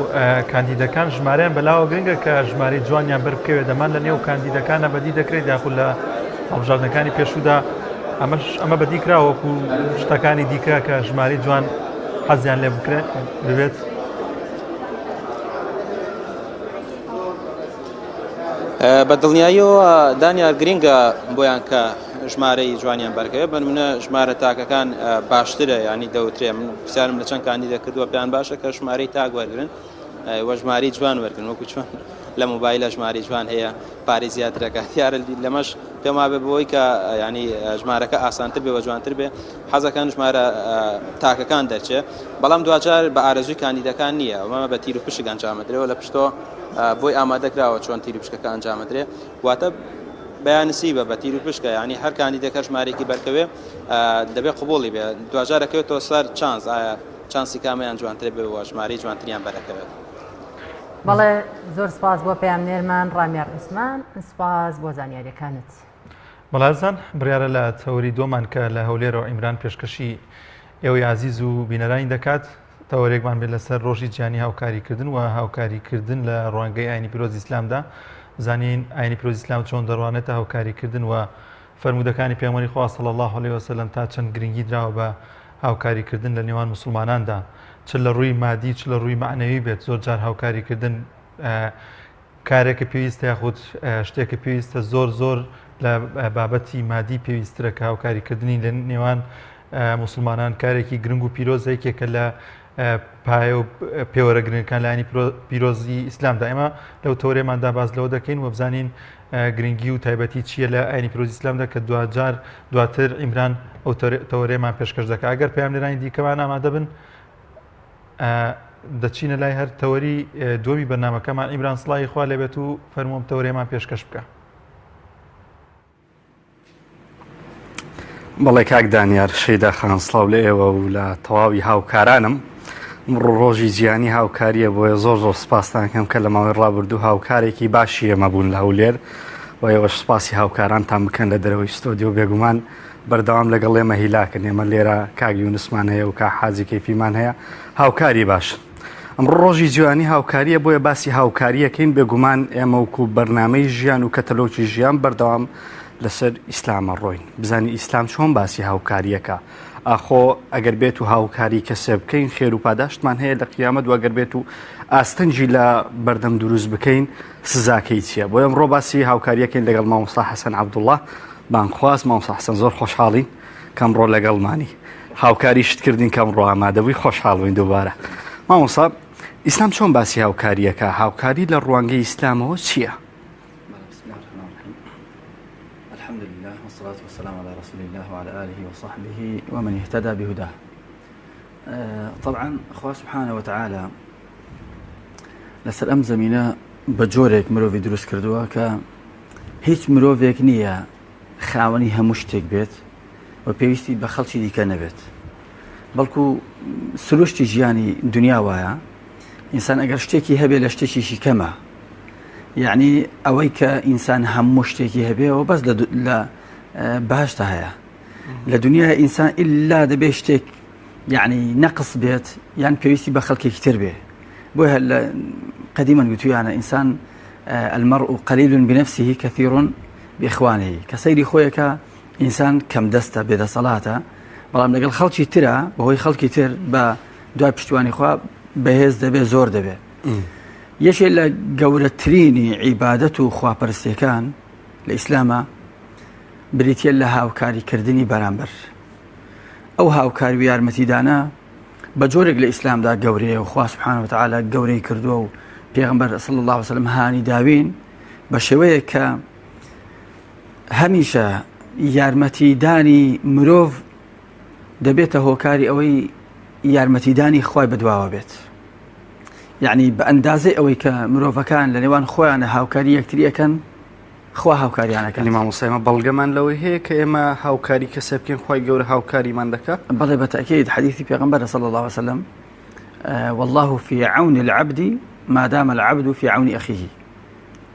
Speaker 2: کاندیدەکان ژمارەیان بەلاوە گرنگە کە ژمارەی جوانیان بەر بکەوێت دەمان لە نێو کاندیدەکانە بەدی دەکرێت یاخود لە هەڵبژاردنەکانی پێشوودا ئەمەش ئەمە بەدی کرا وەکو شتەکانی دیکە کە ژمارەی جوان حەزیان لێ بکرێت ببێت.
Speaker 7: بە دڵنیاییەوە دانیار گرینگە بۆیان کە ژمارەی جوانیان بەرکەوێت بە نمونە ژمارە تاکەکان باشترە ینی دەوترێ من پرسیارم لە چەند کاندیدە کردووە پێیان باشە کە ژمارەی تاک وەرگن وە ژمارەی جوان وەرگن وەکو چۆن لە مۆبایلە ژمارەی جوان هەیە پارەی زیاترەکە دیارە لەمەش پێم وابێ بۆی کە ینی ژمارەکە ئاسانتر بێ وە جوانتر بێ حەزەکان ژمارە تاکەکان دەرچێ بەڵام دواجار بە ئارەزووی کاندیدەکان نییە ئەمە بە تیر و پشک ئەنجامەدرێەوە لە پشتۆ بۆی ئامادەکراوە چۆن تیر و پشکەکە ئەنجامەدرێ واتە بەیانسیبە بە تیر و پشکە ینی هەر کاندیدەکە ژمارێکی بەرکەوێ دەبێ قوبولی بێ دواجارەکەوێتەوە سەر چانس ئایا چانسی کامیان جوانتر بێ و ژمارەی جوانتریان بەرەکەوێت.
Speaker 1: بەڵێ زۆر سپاس بۆ پەیامنێرمان ڕامیار عوسمان سپاس بۆ زانیاریەکانت.
Speaker 2: بەڵازان بڕیارە لە تەوەری دۆمان کە لە هەولێرەوە ئیمران پێشکەشی ئێوەی ئازیز و بینەرانی دەکات تەوەرێکمان بێت لەسەر ڕۆژی جیهانی هاوکاریکردن و هاوکاریکردن لە ڕوانگەی ئاینی پیرۆزی ئیسلامدا بزانین ئاینی پیرۆزی ئیسلام چۆن دەڕوانێتە هاوکاریکردن و فەرموودەکانی پێغەمبەری خوا صلی اللە علیه وسلم تا چەند گرنگی دراوە بە هاوکاریکردن لە نێوان موسڵماناندا چ لە ڕووی مادی چ لە ڕووی مەعنەوی بێت زۆر جار هاوکاریکردن کارێکە پێویستە یاخود شتێکە پێویستە زۆر زۆر لە بابەتی مادی پێویسترە کە هاوکاریکردنی لە نێوان موسڵمانان کارێکی گرنگ و پیرۆزە یەکێکە لە پایە و پێوەرە گرنگەکان لایەنی پیرۆزی ئیسلامدا ئێمە لەو تەورێماندا باز لەوە دەکەین و بزانین گرنگی و تایبەتی چییە لە ئاینی پیرۆزی ئیسلامدا کە دواجار دواتر ئیمران ئەو تەوەرێمان پێشکەش دەکات ئەگەر پەیامنێرانی دیکەمان ئامادە بن دەچینە لای هەر تەوەری دووەمی بەرنمەکەمان ئیمران سڵاوی خوا لێبێت و فەرمووم تەوەرێمان پێشکەش بکە.
Speaker 11: بەڵێ کاک دانیار شەیدا خان سڵاو لە ئێوە و لە تەواوی هاوکارانم ئەمڕۆ ڕۆژی جیهانی هاوکاریە بۆیە زۆر زۆر سپاستان کەم کە لە ماوەی ڕابردوو هاوکارێکی باشی ئێمە بوون لە هەولێر و ئێوەش سپاسی هاوکارانتان بکەن لە دەرەوەی ستۆدیۆ بێگومان بەردەوام لەگەڵ ئێمە هیلاکن ئێمە لێرە کاک یونسمان هەیە و کا حاجی کەیفیمان هەیە هاوکاری باشن ئەمڕۆ ڕۆژی جیهانی هاوکاریە بۆیە باسی هاوکاریەکەین بێگومان ئێمە وکو بەرنامەی ژیان و کەتەلۆکی ژیان بەردەوام لەسەر ئیسلامە ڕۆین بزانین ئیسلام چۆن باسی هاوکاریەکە ئاخۆ ئەگەر بێت و هاوکاری کەسێ بکەین خێر و پاداشتمان هەیە لە قیامەت و ئەگەر بێت و ئاستەنگی لە بەردەم دروست بکەین سزاکەی چییە بۆ ئەمڕۆ باسی هاوکاریەکەین لەگەڵ مامۆستا حەسەن عەبدوڵڵا بانگخواز مامۆستا حەسەن زۆر خۆشحاڵین کەمڕۆ لەگەڵمانی هاوکاری شت کردین کەمڕۆ ئامادەبووی خۆشحاڵ بووین دووبارە مامۆستا ئیسلام چۆن باسی هاوکاریەکە هاوکاری لە ڕوانگەی ئیسلامەوە چییە؟
Speaker 12: الحمد لله والصلاة والسلام على رسول الله وعلى آله وصحبه ومن اهتدى بهداه طبعا خوا سبحانه وتعالى لەسەر ئەم زمینە بە جۆرێک مرۆڤی دروست کردووە کە هیچ مرۆڤێک نییە خاوەنی هەموو شتێک بێت و پێویستی بە خەڵکی دیکە نەبێت بەڵکو سروشتی ژیانی دنیا وایە ئینسان ئەگەر شتێکی هەبێ لە شتێکیشی کەمە یعنی ئەوەی کە ئینسان هەموو شتێکی هەبێەوە بەس لە باشتا هەیە لە دنیا ئینسان ئللا دەبێ شتێک یعنی نەقص بێت یان پێویستی بە خەڵکێکی تر بێ بۆیە لە قەدیمەن گوتویانە ئینسان المرء قليل بنفسه كثير بإخوانه کە سەیری خۆیەکە ئینسان کەم دەستە بێدەسەڵاتە بەڵام لەگەڵ خەڵکی ترە بەهۆی خەڵکی تر بە دوای پشتیوانی خوا بەهێز دەبێ زۆر دەبێ یەکێ لە گەورەترینی عیبادەت و خواپەرستیەکان لە ئیسلامە بریتە لە هاوکاریکردنی بەرامبەر ئەو هاوکاری و یارمەتیدانە بە جۆرێک لە ئیسلامدا گەورەیە و خوا سبحانه وتعالی گەورەی کردووە و پێغەمبەر صلی الله علیه وسلم هانی داوین بە شێوەیەک کە هەمیشە یارمەتیدانی مرۆڤ دەبێتە هۆکاری ئەوەی یارمەتیدانی خوای بەدواوە بێت یعنی بە ئەندازەی ئەوەی کە مرۆڤەکان لە نێوان خۆیانە هاوکاری یەکتری ئەکەن خوا هاوکاریان ئەکات.
Speaker 11: یانی مامۆستا ئێمە بەڵگەمان لەوەی هەیە کە ئێمە هاوکاری کەسێ بکەین خوای گەورە هاوکاریمان دەکا؟
Speaker 12: بەڵێ بە تەئکید حەدیثی پێغەمبەرە صلی اللە علیه وسلم والله في عون العبد ما دام العبد في عون أخيه.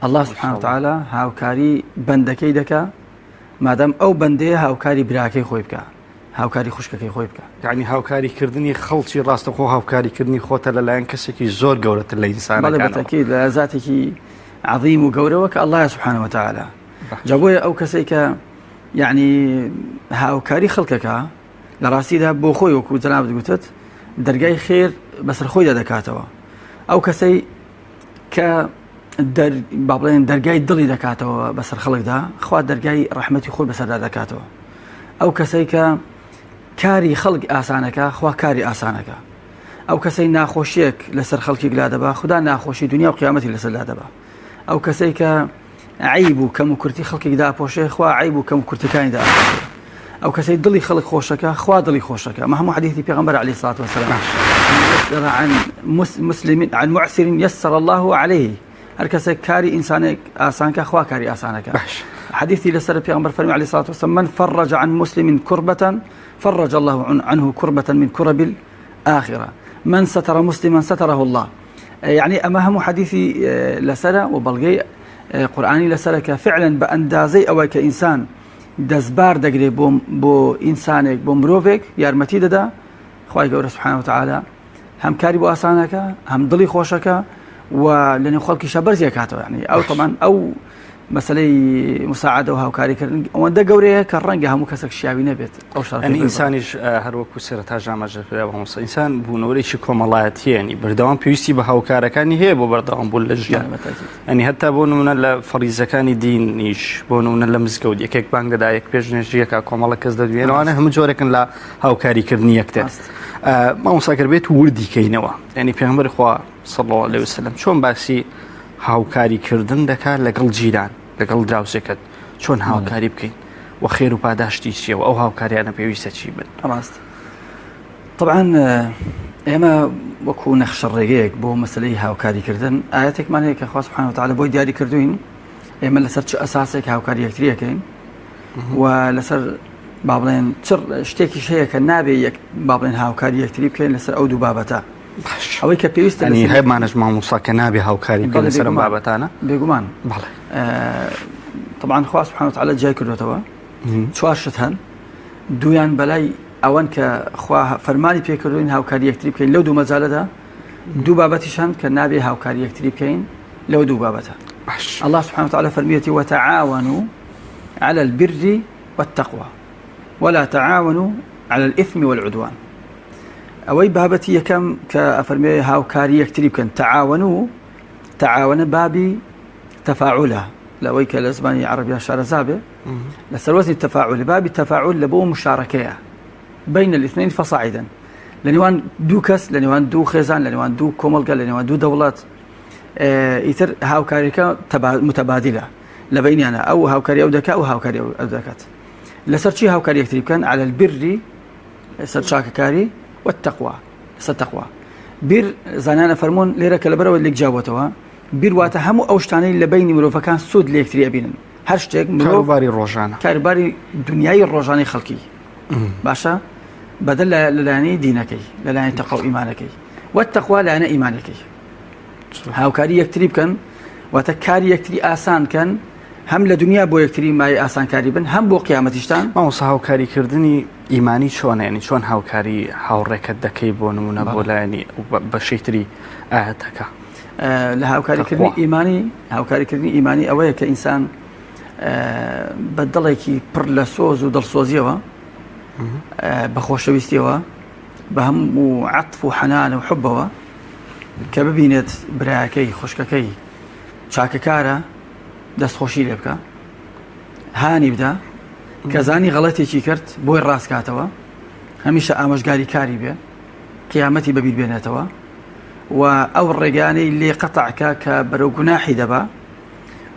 Speaker 12: اللە سبحانە وتعالی هاوکاری بەندەکەی دەکا مادام ئەو بەندەیە هاوکاری براکەی خۆی بکە هاوکاری خوشکەکەی خۆی بکە
Speaker 11: یعنی هاوکاری کردنی خەڵکی ڕاستەخۆ هاوکاری کردنی خۆتە لەلایەن کەسێکی زۆر گەورەتر لە ئینسانەکانەوە
Speaker 12: بەڵێ بەتەکید لە زاتێکی عظیم و گەورەوە کە اللە سبحانە وتعالی جا بۆیە ئەو کەسێک کە یعنی هاوکاری خەڵکەکە لە ڕاستیدا بۆ خۆی وەکو جەنابت گوتت دەرگای خێر بەسەر خۆیدا دەکاتەوە ئەو کەسەی کە با بڵێن دەرگای دڵی دەکاتەوە بەسەر خەڵکدا خوا دەرگای ڕەحمەتی خۆی بەسەردا دەکاتەوە ئەو کەسەی کە کاری خەڵک ئاسانەکە خوا کاری ئاسانەکە ئەو کەسەی ناخۆشیەک لەسەر خەڵکێک لا دەبا خدا ناخۆشی دنیا و قیامەتی لەسەر لا دەبا ئەو کەسەی کە عیب و کەم و کورتی خەڵکێک داپۆشێ خوا عیب و کەم و کورتەکانی داپۆشێ ئەو کەسەی دڵی خەڵک خۆشەکە خوا دڵی خۆشەکە ئەمە هەموو حەدیثی پێغەمبەر علیه الصلاة والسلام عن مسلم عن معسر يسر الله عليه هەر کەسێک کاری ئینسانێک ئاسانکە خوا کاری ئاسانەکە باش حديثي لسر پێغەمبەر فەرمی عليه الصلاة والسلام من فرج عن مسلم كربة فرج الله عنه كربة من كرب الآخرة من ستر مسلما ستره الله یعنی ئەمە هەموو حەدیثی لەسرە و بەڵگەی قورآانی لەسرە کە فعلا بە ئەندازەی ئەوەی کە ئینسان دەستبار دەگرێت بۆ بۆ ئینسانێک بۆ مرۆڤێک یارمەتی دەدا خی گەورە سبحانه وتعالى هەم کاری بۆ ئاسانەکە هەم دڵی خۆشەکە و لە نێو خەڵکیشە بەرزی کاتەوە ینی ئەو تەمان ئەو مەسلەی مساعدە و هاوکاریکردن ئەوەندە گەورەیە کە ڕەنگە هەموو کەسێک شیاوی نەبێت ئەو شەرەفەی
Speaker 11: ئەنی
Speaker 12: بەرزە.
Speaker 11: ئینسانیش هەروەکو سەرەتاش ئاماژە پێ مامۆستا ئینسان بوونەوەرێکی کۆمەڵایەتیە ینی بەردەوام پێویستی بە هاوکارەکانی هەیە بۆ بەردەوام بوون لە ژیان
Speaker 12: بەڵێ، بەتاکید.
Speaker 11: ئەنی هەتا بۆ نمونە لە فەڕیزەکانی دینیش بۆ نمونە لە مزگەوت یەکێک بانگ دەدا یەک پێش نوێژیەکە کۆمەڵە کەس دەدوێنەوانە هەموو جۆرێکن لە هاوکاریکردنی یەکتر
Speaker 12: ڕاست.
Speaker 11: مامۆستا گەر بێت وردی کەینەوە یعنی پێغەمبەری خوا صلی الله علیه وسلم چۆن باسی هاوکاری کردن دەکات لەگەڵ جیران لەگەڵ دراوسێکەت چۆن هاوکاری بکەین و خێر و پاداشتی چییە و ئەو هاوکاریانە پێویستە چی بن؟
Speaker 12: ڕاست طبعا ئێمە وەکو نەخشە ڕێگەیەک بۆ مەسلەی هاوکاریکردن ئاەتێکمان هەیە کە خوا سبحانه وتعالی بۆی دیاری کردوین ئێمە لەسەر چ ئەساسێک هاوکاری یەکتریەکەین و لەسەر با بڵێن چ شتێکیش هەیە کە نابێ یەک با بڵێن هاوکاری یەکتری بکەین لەسەر ئەو دوو بابەتە ئەوەی کە پێویستە
Speaker 11: ینی هەمانش مامۆستا کە نابێ هاوکاری بکەین لەسەر ئەم بابەتانە
Speaker 12: بێگومان بەڵێ طبعا خوا سبحانه وتعالى جای کردوتەوە چوار شت هەن دویان بەلای ئەوەن کە خوا فەرمانی پێکردوین هاوکاری یەکتری بکەین لەو دوو مەجالەدا دوو بابەتیش هەن کە نابێ هاوکاری یەکتری بکەین لەو دوو بابەتە الله سبحانه وتعالى فەرمیەتی وتعاونوا على البر والتقوى ولا تعاونوا على الإثم والعدوان ئەوەی بابەتی یەکەم کە ئەفەرمێ هاوکاری یەکتری بکەن تعاون تعاونە بابی تەفاعولە لەوەی کە لە زمانی عربیا شارەزا بێ لە سەروەزنی تەفاعول بابی تەفاعول لە بۆ مشارەکەیە بین الاثنين فصاعدا لە نێوان دوو کەس لە نێوان دوو خێزان لە نێوان دوو کۆمەڵگە لە نێوان دوو دەوڵەت ئیتر هاوکاریەکە متبادلە لە بینیانە ئەو هاوکاری ئەو دەکات و هاوکاری ئەو دەکات لەسەر چی هاوکاری یەکتری بکەن على البر لەسەر چاکەکاری والتقوى لەسەر تەقوا بیر زانایان ئەفەرموون لێرە کە لەبەرەوە لێک جیابووەتەوە بیر واتە هەموو ئەو شتانەی لە بینی مرۆڤەکان سوود لە یەکتری ئەبینن هەر شتێک مرۆڤ
Speaker 11: کاروباری ڕۆژانە
Speaker 12: کاروباری دنیایی ڕۆژانەی خەڵکی باشە بەدەل لە لەلایەنی دینەکەی لەلایەن تەقوا و ئیمانەکەی والتقوا لایەنە ئیمانەکەی هاوکاری یەکتری بکەن واتە کاری یەکتری ئاسان کەن هەم لە دنیا بۆ یەکتری مای ئاسانکاری بن هەم بۆ قیامەتیشتان.
Speaker 11: مامۆستا هاوکاری کردنی ئیمانی چۆنە یانی چۆن هاوکاری هاوڕێکەت دەکەی بۆ نمونە بۆ لایەنی بەشی تری ئاەتەکە
Speaker 12: لە هاوکاریکردنی ئیمانی هاوکاریکردنی ئیمانی ئەوەیە کە ئینسان بە دڵێکی پڕ لە سۆز و دڵسۆزیەوە بە خۆشەویستیەوە بە هەموو عەتف و حەنان و حبەوە کە ببینێت برایەکەی خوشکەکەی چاکەکارە دەستخۆشی لێ بکە هانی بدە کە زانی غەڵەتێکی کرد بۆی ڕاستکاتەوە هەمیشە ئامۆژگاری کاری بێ قیامەتی بەبیر بێنێتەوە و ئەو ڕێگانەی لێ قەتعکە کە بەرەو گوناحی دەبا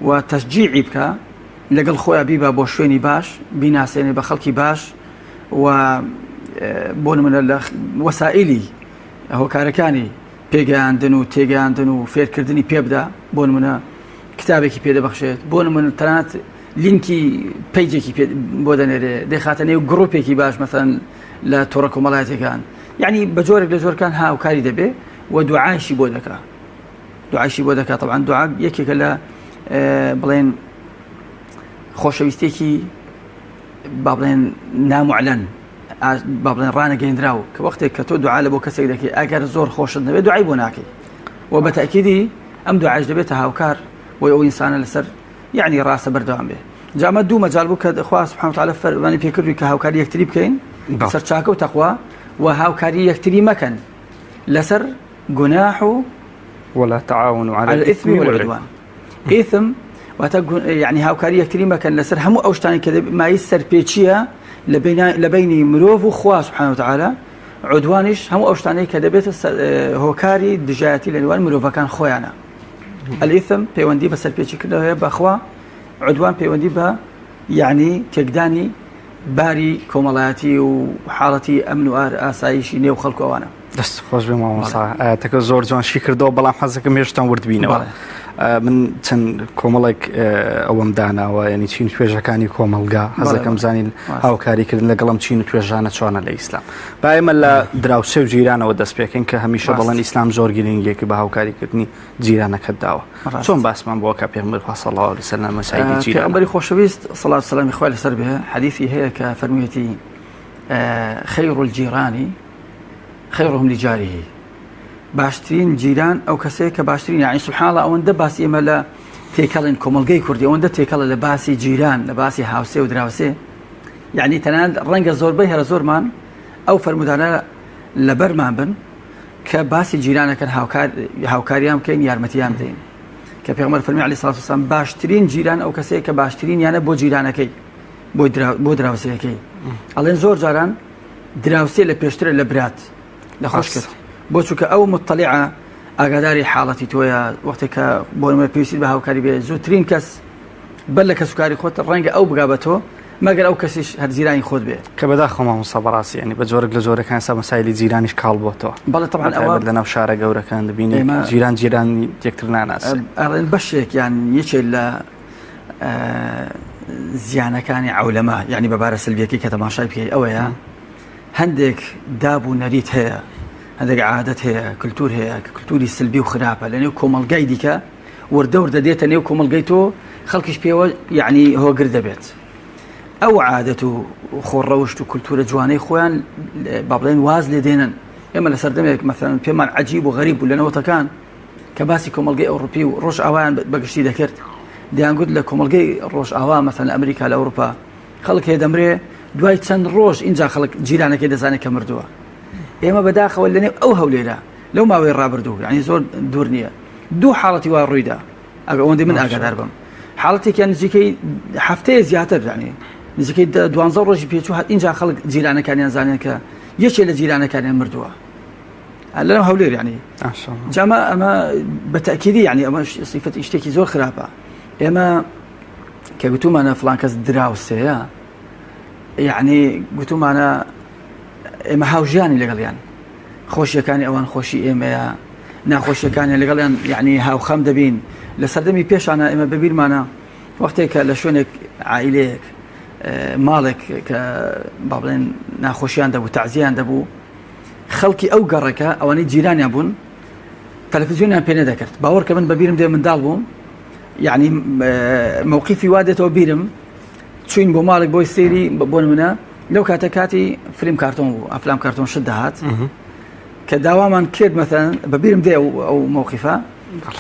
Speaker 12: و تەشجیعی بکە لەگەڵ خۆیان بیبا بۆ شوێنی باش بیناسێنێ بە خەڵکی باش و بۆ نمونە لە وەسائلی هۆکارەکانی پێگەیاندن و تێگەیاندن و فێرکردنی پێ بدە بۆ نمونە کتابێکی پێ دەبەخشێت بۆ نمونە تەنانەت لینکی پەیجێکی پێ بۆ دەنێرێ دەیخاتە نێو گڕوپێکی باش مەسەن لە تۆڕە کۆمەڵایەتەکان یعنی بە جۆرێک لە جۆرەکان هاوکاری دەبێ و دوعایشی بۆ دەکا دوعایشی بۆ دەکات طبعا دوعا یەکێکە لە بڵێن خۆشەویستێکی با بڵێن نامعلن با بڵێن ڕانەگەیندراو کە وەختێک کە تۆ دوعا لە بۆ کەسێک دەکەی ئەگەر زۆر خۆشت نەبێت دوعای بۆ ناکەی و بە تاکیدی ئەم دوعاش دەبێتە هاوکار بۆی ئەو ئینسانە لەسەر یعنی ڕاستە بەردەوام بێ جامە دوو مەجال بوو کە خوا سبحانه وتعالی فەرمانی پێکردووی کە هاوکاری یەکتری بکەین لەسەر چاکە و تەقوا و هاوکاری یەکتری مەکەن لەسەر گوناح و
Speaker 11: ولا تعاونوا على
Speaker 12: الإثم والعدوان ئیثم واتە یعنی هاوکاری یەکتری مەکەن لەسەر هەموو ئەو شتانی کە مایەی سەرپێچیە لە بینی مرۆڤ و خوا سبحانه وتعالی عدوانیش هەموو ئەو شتانەی کە دەبێتە هۆکاری دژایەتی لە نێوان مرۆڤەکان خۆیانە الإثم پەیوەندی بە سەرپێچی کردنەوە هەیە بەخوا عدوان پەیوەندی بە یعنی تێکدانی باری کۆمەڵایەتی و حاڵەتی ئەمن و ئاسایشی نێو خەڵک ئەوانە.
Speaker 11: دەست خۆش بێ مامۆسا ئاەتەکە زۆر جوان شی کردەوە بەڵام حەزەکەم هێشتان ورد بینەوە من چەند کۆمەڵێک ئەوەم داناوە ینی چین توێژەکانی کۆمەلگا حەزەکەم زانین هاوکاریکردن لەگەڵم چین و توێژانە چۆنە لە ئیسلام با ئێمە لە دراوسێ و جیرانەوە دەست پێکەین کە هەمیشە بەڵێن ئیسلام زۆر گرنگێکی بە هاوکاریکردنی جیرانەکەت داوە چۆن باسمان بۆ کە پێغەمبەر خوا صلی الله علیه وسلم مەسایلی جیران
Speaker 12: پێغەمبەری خۆشەویست صلوات و سەلامی خوای لەسەر بێ حەدیثی هەیە کە فەرموویەتی خیر الجیران خیرهم لجاره باشترین جیران ئەو کەسەیە کە باشترین یعنی سبحان الله ئەوەندە باسی ئێمە لە تێکەڵین کۆمەڵگەی کوردی ئەوەندە تێکەڵە لە باسی جیران لە باسی هاوسێ و دراوسێ یعنی تەنانەت ڕەنگە زۆربەی هەرە زۆرمان ئەو فەرمودانە لەبەرمان بن کە باسی جیرانەکەن هاوکار هاوکاریان بکەین یارمەتیان بدەین کە پێغمبەر فەرمی علیه الصلاة والسلام باشترین جیران ئەو کەسەیە کە باشترین یانە بۆ جیرانەکەی بۆ بۆ دراوسێەکەی ئەڵێن زۆر جاران دراوسێ لە پێشترە لە برات لە خۆشکت بۆ چونکە ئەو مطلعە ئاگاداری حاڵەتی تۆیە وەختێک کە بۆ نمونە پێویستی بە هاوکاری بێ زووترین کەس بەر لە کەسوکاری خۆت ڕەنگە ئەو بگا بە تۆ مەگەر ئەو کەسیش هەر جیرانی خۆت بێ.
Speaker 11: کە بەداخەوە مامۆستا بەڕاستی یانی بە جۆرێک لە جۆرەکان ئێستا مەسایلی جیرانیش کاڵ بۆتەوە
Speaker 12: بەڵێ تەبعەن ئەوە
Speaker 11: بەتایبەت لەناو شارە گەورەکان دەبینی
Speaker 12: ئێمە
Speaker 11: جیران جیرانی یەکتر ناناسێ.
Speaker 12: ئەڵێن بەشێک یان یەکێ لە زیانەکانی عەولەمە یانی بە بارە سلبیەکەی کە تەماشای بکەی ئەوەیە هەندێک داب و نەریت هەیە هەندێک عادەت هەیە کلتور هەیە کە کلتوری سلبی و خراپە لەنێو کۆمەڵگای دیکە وردە وردە دێتە نێو کۆمەڵگەی تۆ خەڵکیش پێوە یعنی هۆگر دەبێت ئەو عادەت و خۆڕەوشت و کولتورە جوانەی خۆیان با بڵێن واز لێ دێنن ئێمە لە سەردەمێک مەسەلەن پێمان عجیب و غەریب بوو لە نەوەتەکان کە باسی کۆمەڵگەی ئەوروپی و ڕۆژئاوایان بەگشتی دەکرد دەیانگوت لە کۆمەڵگەی ڕۆژئاوا مەسەلەن لە ئەمریکا لە ئەوروپا خەڵک هەیە دەمرێ دوای چەند ڕۆژ اینجا خەڵک جیرانەکەی دەزانێت کە مردووە ئێمە بەداخەوە لەنێو ئەو هەولێرە لەو ماوەی ڕابردوو یعنی زۆر دوور نییە دوو حاڵەتی وا ڕوویدا ئەگە ئەوەندەی من ئاگادار بم حاڵەتێکیان نزیکەی هەفتەیە زیاتر یعنی نزیکەی دوانزە ڕۆژی پێچوو هەر اینجا خەڵک جیرانەکانیان زانێن کە یەکێ لە جیرانەکانیان مردووە لەناو هەولێر یعنی جامە ئەمە بە تاکیدی یعنی ئەمە سیفەتی شتێکی زۆر خراپە ئێمە کە گوتومانە فلان کەس دراوسێیە یعنی گوتومانە ئێمە هاوژیانی لەگەڵیان خۆشیەکانی ئەوان خۆشی ئێمەیە ناخۆشیەکانیان لەگەڵیان یعنی هاوخەم دەبین لە سەردەمی پێشانە ئێمە بەبیرمانە وەختێک کە لە شوێنێک عائلەیەک ماڵێک کە با بڵێن ناخۆشیان دەبوو تەعزیان دەبوو خەڵکی ئەو گەڕەکە ئەوانەی جیرانیان بوون تەلەفزیۆنیان پێ نەدەکرد باوەڕ کە من بەبیرم دێ منداڵ بووم یعنی مووقیفی وا دێتەوە بیرم چوین بۆ ماڵێک بۆی سێری بۆ نمونە لەو کاتە کاتی فیلم کارتۆن بوو ئەفلام کارتۆن شت دەهات کە داوامان کرد مەثەن بە بیرم دێ ئەو مەوقیفە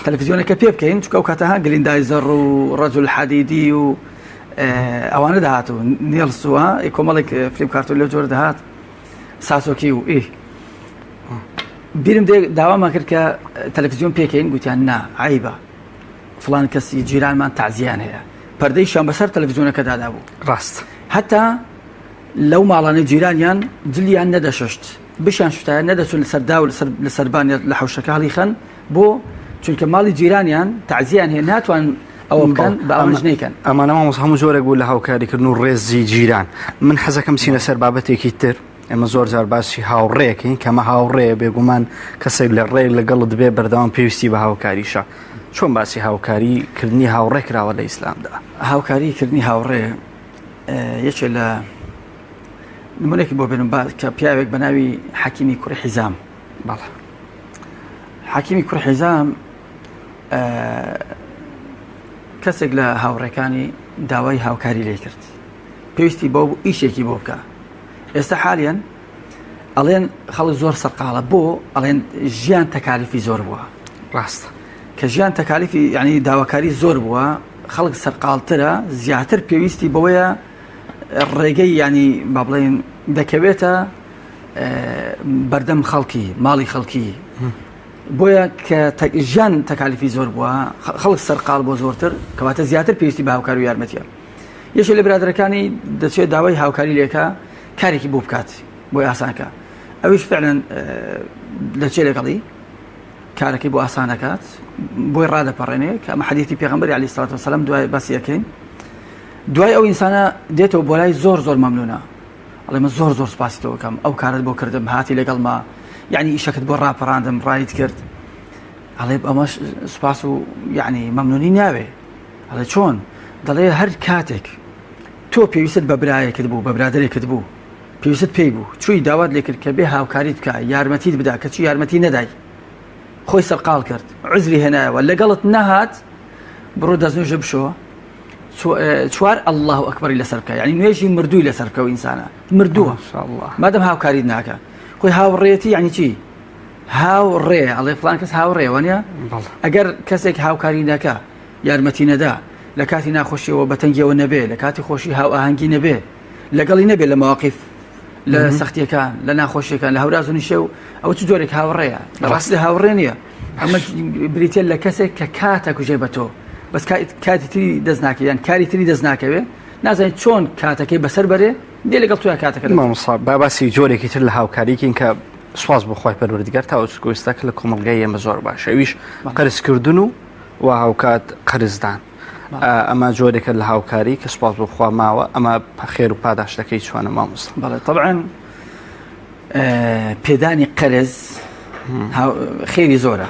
Speaker 12: تەلەفزیۆنەکە پێ بکەین چونکە ئەو کاتە ها گلیندایزەر و ڕەجول حەدیدی و ئەوانە دەهات و نێڵس و کۆمەڵێک فیلم کارتۆن لەو جۆرە دەهات ساسۆکی و ئی بیرم دێ داوامان کرد کە تەلەفزیۆن پێکەین گوتیان نا عیبە فڵان کەسی جیرانمان تازیان هەیە پەردەیشیان بەسەر تەلەفزیۆنەکە دادابوو
Speaker 11: ڕاست
Speaker 12: هەتا لەو ماڵانەی جیرانیان جلیان نەدەشت بشیان شتایە نەدەچون لەسەر داو لەسەر لەسەربان لە حەوشەکە هەڵیخەن بۆ چونکە ماڵی جیرانیان تەعزیان هەیە ناتوان ئەوە بکەن بە ئەوانش نەیکەن.
Speaker 11: ئەمانە مامۆستا هەموو جۆرێک بوو لە هاوکاریکردن و ڕێزی جیران من حەزەکەم بچینە سەر بابەتێکی تر ئێمە زۆر جار باسی هاوڕێکەین کەمە هاوڕێ بێگومان کەسێک لە ڕێ لەگەڵت بێ بەردەوام پێویستی بە هاوکاریشە چۆن باسی هاوکاری کردنی هاوڕێ کراوە لە ئیسلامدا؟
Speaker 12: هاوکاری کردنی هاوڕێ یەکێ لە نمونێکی بۆ بێنم با کە پیاوێک بە ناوی حەکیمی کوڕی حیزام
Speaker 11: بەڵێ
Speaker 12: حەکیمی کوڕی حیزام. کەسێک لە هاوڕێکانی داوای هاوکاری لێ کرد پێویستی بۆ ئیشێکی بۆ بکە ئێستا حالیان ئەڵێن خەڵک زۆر سەرقاڵە بۆ ئەڵێن ژیان تەکالیفی زۆر بووە
Speaker 11: ڕاستە
Speaker 12: کە ژیان تەکالیفی یعنی داواکاری زۆر بووە خەڵک سەرقاڵترە زیاتر پێویستی بەوەیە ڕێگەی ینی با بڵێن دەکەوێتە بەردەم خەڵکی ماڵی خەڵکی بۆیە کە ژیان تەکالیفی زۆر بووە خەڵک سەرقاڵ بۆ زۆرتر کەواتە زیاتر پێویستی بە هاوکار و یارمەتیە یەکێ لە برادەرەکانی دەچێت داوای هاوکاری لێکا کارێکی بۆ بکات بۆی ئاسانکە ئەویش فعلەن دەچێت لەگەڵی کارەکەی بۆ ئاسانەکات بۆی ڕادەپەڕێنێ کە ئەمە حەدیثی پێغەمبەری عەلەیهی سڵات وسلام دوای باسی ئەەکەین دوای ئەو ئینسانە دێتەوە بۆ لای زۆر زۆر مەمنونە ئەڵێ من زۆر زۆر سپاسی تۆ بکەم ئەو کارت بۆ کردم هاتی لەگەڵما یعنی ئیشەکەت بۆ ڕاپەڕاندم ڕایت کرد ئەڵێ ئەمەش سپاس و یعنی مەمنونی ناوێ ئەڵێ چۆن؟ دەڵێ هەر کاتێک تۆ پێویستت بە برایەکت بوو بە برادەرێکت بوو پێویستت پێی بوو چووی داوات لێ کرد کە بێ هاوکاریت بکە یارمەتیت بدا کەچی یارمەتی نەدای خۆی سەرقاڵ کرد عزری هێنایەوە لەگەڵت نەهات بڕۆ دەستنوێژە بشۆ چوار الله ئەکبەری لەسەر بکە یعنی نوێژی مردووی لەسەر بکە و ئینسانە مردووە مادەم هاوکاریت ناکە خۆی هاوڕێتی یعنی چی هاوڕێ ئەڵێ فلان کەس هاوڕێ وانە ئەگەر کەسێک هاوکاری نەکە یارمەتی نەدا، لە کاتی ناخۆشیەوە بە تەنگیەوە نەبێ، لە کاتی خۆشی هاوئاهەنگی نەبێ، لەگەڵی نەبێ لە مەواقیف، لە سەختیەکان، لە ناخۆشیەکان، لە هەوراز و نشێو، ئەوە چ جۆرێک هاوڕێیە؟ لە ڕاستیدا هاوڕێ نییە. ئەمە بریتیە لە کەسێک کە کاتە کوژێ بە تۆ، بەس کاتی تری دەست ناکەوێ یان کاری تری دەست ناکەوێ، نازانێت چۆن کاتەکەی بەسەر بەرێ، دێ لەگەڵ تۆیا کاتەکە دەکات.
Speaker 11: مامۆستا با باسی جۆرێکی تر لە هاوکاری کەین کە سوپاس بۆ خوای پەروەردگار تاوەکو ئێستا کە لە کۆمەڵگای ئێمە زۆر باشە ئەویش قەرزکردن و و هاوکات قەرزدان ئەمە جۆرێکە لە هاوکاری کە سوپاس بۆ خوا ماوە ئەمە خێر و پاداشتەکەی چۆنە مامۆستا؟
Speaker 12: بەڵێ تەبعەن پێدانی قەرز خێری زۆرە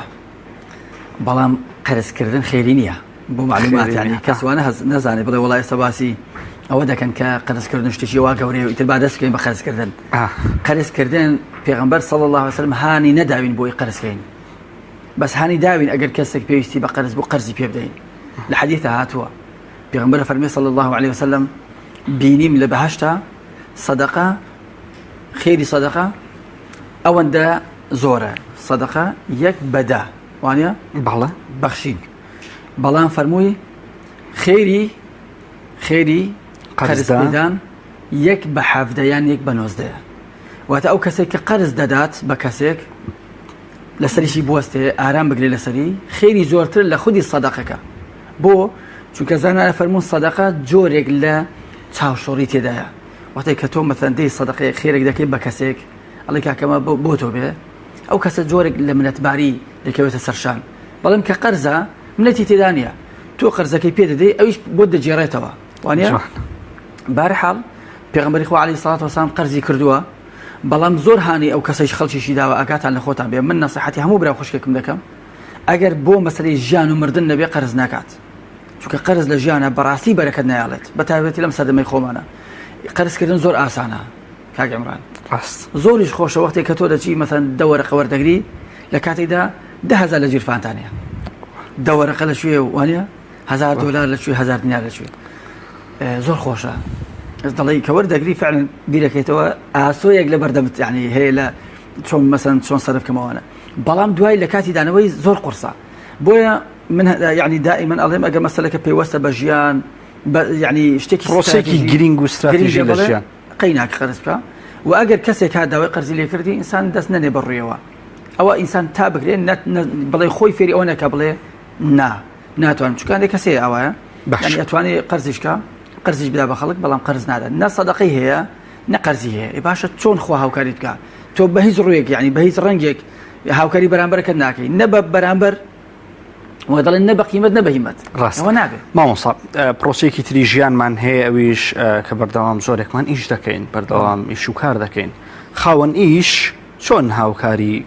Speaker 12: بەڵام قەرزکردن خێری نییە بۆ معلوماتیانی کەس وانە هەز نەزانێت بڵێ وڵای ئێستا باسی ئەوە دەکەن کە قەرزکردن شتێکی وا گەورەیە و ئیتر با دەست بکەین بە قەرزکردن قەرزکردن پێغەمبەر صلی الله علیه وسلم هانی نەداوین بۆی قەرزکەین بەس هانی داوین ئەگەر کەسێک پێویستی بە قەرز بوو قەرزی پێ بدەین لە حەدیثە هاتووە پێغەمبەر فەرمی صلی الله علیه وسلم بینیم لە بەهەشتا سەدەقە خێری سەدەقە ئەوەندە زۆرە سەدەقە یەک بەدا وانە
Speaker 11: بەڵێ
Speaker 12: بەخشین بەڵام فەرمووی خێری خێری قەرزدان یەک بە حەڤدە یان یەک بە نۆزدەیە واتە ئەو کەسێک کە قەرز دەدات بە کەسێک لەسەریشی بوەستێ ئارام بگرێ لەسەری خێری زۆرتر لە خودی سەدەقەکە بۆ چونکە زانایان فەرموون سەدەقە جۆرێک لە چاوشۆڕی تێدایە وەختێک کە تۆ مەسەن دێی سەدەقەیەک خێرێک دەکەی بە کەسێک ئەڵێ کاکەمە بۆ تۆ بێ ئەو کەسە جۆرێک لە منەتباری دەکەوێتە سەرشان بەڵێم کە قەرزە منەتی تێدا نییە تۆ قەرزەکەی پێ دەدەی ئەویش بۆ دەگێڕێتەوە وانە بارحاڵ پێغمبەری خوا عەلەیهی سڵات وسلام قەرزی کردووە بەڵام زۆر هانی ئەو کەسەیش خەڵکیشی داوە ئاگاتان لە خۆتان بێ من نەسیحەتی هەموو برا خوشکێکم دەکەم ئەگەر بۆ مەسەلەی ژیان و مردن نەبێ قەرز ناکات چونکە قەرز لە ژیانە بەڕاستی بەرەکەت نایەڵێت بە تایبەتی لەم سەردەمەی خۆمانە قەرزکردن زۆر ئاسانە کاک عمران
Speaker 11: ڕاست
Speaker 12: زۆریش خۆشە وەختێک کە تۆ دەچی مەسەن دە وەرەقە وەردەگری لە کاتێکدا 10000 لە جیرفانتانەیە دە وەرەقە لە کوێ وانە هزار دۆلار لە کوێ هزار دینار لە کوێ زۆر خۆشە دەڵێی کە وەردەگری فعلا بیرەکەیتەوە ئاسۆیەک لە بەردەمت یعنی هەیە لە چۆن مەسەن چۆن سەرف کەمەوانە بەڵام دوای لە کاتی دانەوەی زۆر قورسە بۆیە من یعنی دائما ئەڵێم ئەگەر مەسەلەکە پەیوەستە بە ژیان یعنی شتێکی
Speaker 11: پرۆسێکی گرنگ و ستراتیژی لە ژیان
Speaker 12: قەی ناک قەرز بکە و ئەگەر کەسێک هات داوای قەرزی لێ کردی ئینسان دەست نەنێ بە ڕوویەوە ئەوە ئینسان تا بکرێت بڵێ خۆی فێری ئەوە نەکە بڵێ نا ناتوانم چونکە هەندێک کەس هەیە ئاوایە
Speaker 11: باشە
Speaker 12: ئەتوانێ قەرزیش کا قەرزیش بدا بە خەڵک بەڵام قەرز نادات نە سەدەقەی هەیە نە قەرزی هەیە ئێ باشە چۆن خوا هاوکاریت بکا تۆ بە هیچ ڕوویەک یعنی بە هیچ ڕەنگێک هاوکاری بەرامبەرەکەت ناکەی نە بە بەرامبەر و دەڵێن نە بە قیمەت نە بە هیمەت
Speaker 11: ڕاست
Speaker 12: ئەوە نابێ
Speaker 11: مامۆستا پرۆسەیەکی تری ژیانمان هەیە ئەویش کە بەردەوام زۆرێکمان ئیش دەکەین بەردەوام ئیش و کار دەکەین خاوەن ئیش چۆن هاوکاری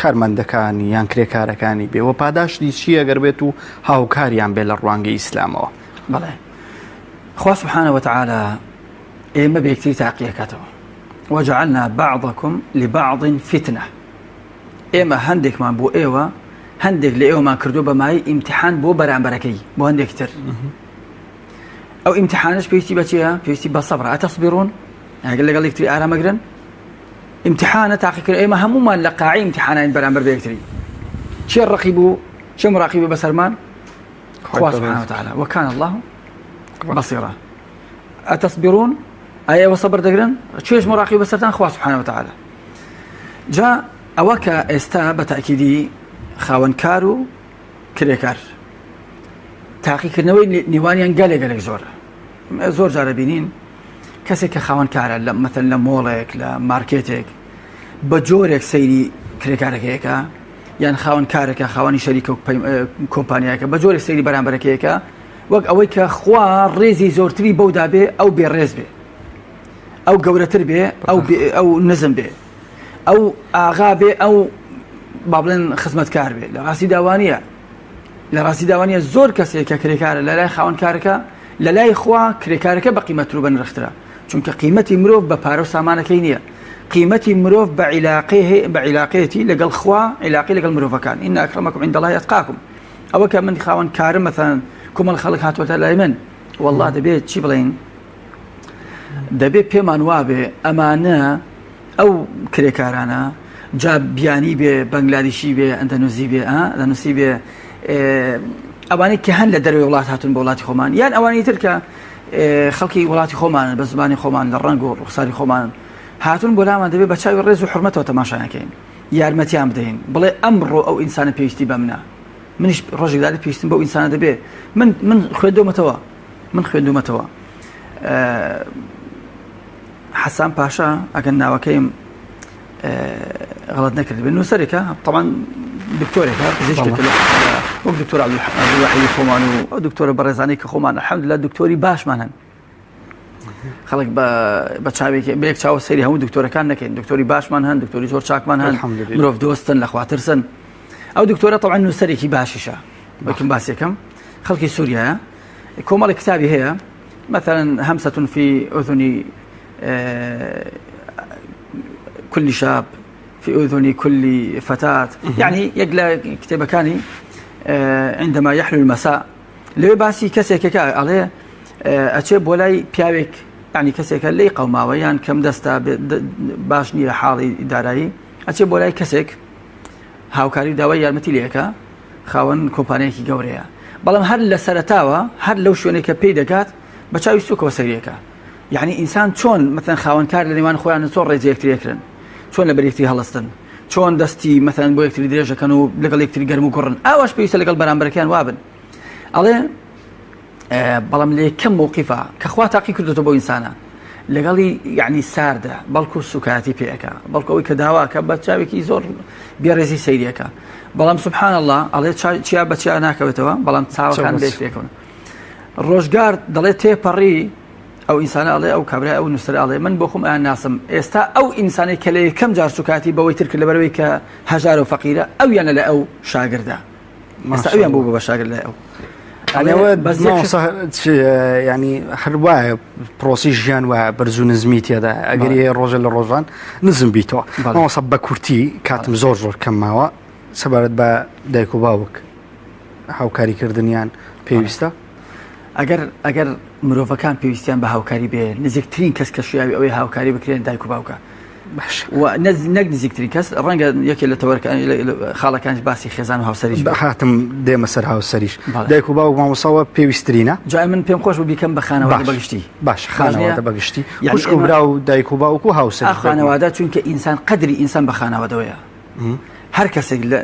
Speaker 11: کارمەندەکانی یان کرێکارەکانی بێ وە پاداشتی چییە گەر بێت و هاوکاریان بێ لە ڕوانگەی ئیسلامەوە؟
Speaker 12: بەڵێ خوا سبحانە وتعالی ئێمە بە یەکتری تاقیەکاتەوە وجعلنا بعضكم لبعض فتنة ئێمە هەندێکمان بۆ ئێوە هەندێک لە ئێوەمان کردو بە مایەی ئیمتحان بۆ بەرامبەرەکەی بۆ هەندێک تر ئەو ئیمتحانش پێویستی بە چییە پێویستی بە سەبرە ئەتەصبرون ئەگەر لەگەڵ یەکتری ئارامەگرن ئیمتحانە تاقیکرد ئێمە هەمومان لە قاعی ئیمتحانین بەرامبەر بە یەکتری چێ ڕقی بوو چێ مراقیب بەسەرمان خوا سبحانه وتعالى وكان الله بصيرا أتصبرون ئایا ئێوە سەبر دەگرن چێژ مراقیب بەسەرتان خوا سبحانه وتعالى جا ئەوە کە ئێستا بە تاکیدی خاوەنکار و کرێکار تاقیکردنەوەی نێوانیان گەلێک گەلێک زۆرە زۆر جارە بینین کەسێک کە خاوەن کارە لە مەتەن لە مۆڵێک لە مارکێتێک بە جۆرێک سەیری کرێکارەکەیەکە یان خاوەن کارێکە خاوەنی شەریکە و کۆمپانیاکە بە جۆرێک سەیری بەرامبەرەکەیەکە وەک ئەوەی کە خوا ڕێزی زۆرتری بەو دابێ ئەو بێ ڕێز بێ ئەو گەورەتر بێ ئەو ئەو نزم بێ ئەو ئاغا بێ ئەو با بڵێن خزمەتکار بێ لە ڕاستی داوانە لە ڕاستی داوانە زۆر کەسێک کە کرێکارە لە لای خاوەن کارەکە لە لای خوا کرێکارەکە بە قیمەتر و بەنرخترە چونکە قیمەتی مرۆڤ بە پارە و سامانەکەی نییە قیمەتی مرۆڤ بە عیلاقەی هەیە بە عیلاقەیەتی لەگەڵ خوا عیلاقی لەگەڵ مرۆڤەکان إن أکرمکم عند الله أتقاکم ئەوە کە من خاوەن کارم مەثەلەن کۆمەڵ خەڵک هاتووەتە لای من والله دەبێت چی بڵێین دەبێت پێمان وابێ ئەمانە ئەو کرێکارانە جا بیانی بێ بەنگلادیشی بێ ئەندەنوزی بێ ئەندەنوسی بێ ئەوانەی کە هەن لە دەروی وڵات هاتون بۆ وڵاتی خۆمان یان ئەوانی تر کە خەڵکی وڵاتی خۆمانن بە زمانی خۆمان لە ڕەنگ و ڕوخساری خۆمان هاتون بۆ لامان دەبێت بە چاوی ڕێز و حرمەتەوە تەماشایەکەین یارمەتیان بدەین بڵێ ئەمڕۆ ئەو ئینسانە پێویستی بە منە منیش ڕۆژێک دادێ پێویستم بەو ئینسانە دەبێ من من خوێندومەتەوە من خوێندومەتەوە حەسان پاشا ئەگەر ناوەکەیم غەڵەت نەکرد بێ نووسەرێکە طبعا دکتۆرێکە پزیشکێکە وەک دکتۆر عەبدولواحیدی خۆمان و ئەو دکتۆرە بەڕێزانەی کە خۆمان الحمدلله دکتۆری باشمان هەن خەڵک بە چاوێکی بەیەک چاوە سەیری هەموو دکتۆرەکان نەکەین دکتۆری باشمان هەن دکتۆری زۆر چاکمان هەن مرۆڤ دۆستن لە خواترسن ئەو دکتۆرە طبعا نووسەرێکی باشیشە بەکم باسێکم خەڵکی سووریایە کۆمەڵی کتابی هەیە مثلا همسة في أذن كل شاب في أذن كل فتاة يعني یەک لە کتێبەکانی عندما يحلو المساء لەوێ باسی کەسێکەکە ئەڵێ ئەچێ بۆ لای پیاوێک ینی کەسێکە لی قەوماوە یان کەم دەستە باش نییە حاڵی دارایی ئەچێ بۆ لای کەسێک هاوکاری و داوای یارمەتی لەکە خاوەن کۆمپانیایەکی گەورەیە بەڵام هەر لە سەرتاوە هەر لەو شوێنێک کە پێی دەگات بە چاوی سوکەوە سەریەکە یعنی ئینسان چۆن مەتەن خاوەنکار لە نێوان خۆیان چۆن ڕێزی یەکتریەکرن چۆن لە بەرێکتری هەڵستن چۆن دەستی مەتەن بۆ یەکتری درێژەکەن و لەگەڵ یەکتری گەرم و گوڕن ئاواش پێویستە لەگەڵ بەرامبەرەکەیان وابن ئەڵێ بەڵام لە یەکەم مووقیفە کە خوا تاقی کردوتە بۆ ئینسانە لەگەڵی یعنی ساردە بەڵکو سوکایەتی پێەکە بەڵکو ئەوەی کە داواکە بە چاوێکی زۆر بێڕێزی سەیرەکە بەڵام سبحان الله ئەڵێ چیا بە چیا ناکەوێتەوە بەڵام چاوەکان بێتێکەون ڕۆژگار دەڵێ تێپەڕی ئەو ئینسانە ئەڵێ ئەو کابرای ئەو نووسەر ئەڵێ من بۆ خۆم ئەیان ناسم ئێستا ئەو ئینسانەی کە لە یەکەم جار سوکاتی بەوەی تر کرد لەبەرەوەی کە هەژارە و فەقیرە ئەویانە لە ئەو شاگردە ئێستا ئەویان بوو بە شاگرد لای ئەو
Speaker 11: ئەوە بەس ینی هەر وایە پرۆسی ژیان وایە بەرز و نزمی تێدا ئەگەر ڕۆژە لە ڕۆژان نزم بیتەوە مامۆستا بە کورتی کاتم زۆر زۆر کەم ماوە سەبارەت بە دایک و باوک هاوکاریکردنیان پێویستە؟
Speaker 12: ئەگەر ئەگەر مرۆڤەکان پێویستیان بە هاوکاری بێ نزیکترین کەس کە شیاوی ئەوەی هاوکاری بکرێن دایک و باوکە نەک نزیکترین کەس ڕەنگە یەکێ لە تەوەرکان خاڵەکانش باسی خێزان و هاوسەریش
Speaker 11: هاتم دێمە سەر هاوسەریش دایک و باوک مامۆساوە پێویسترینە
Speaker 12: جای من پێم خۆش بوو بیکەم بە خانەوادە بەگشتی
Speaker 11: باش خانەوادە بەگشتی خوشک و برا و دایک و باوک و هاوسەر
Speaker 12: خانەوادە چونکە ئینسان قەدری ئینسان بە خانەوادەوەیە هەر کەسێک لە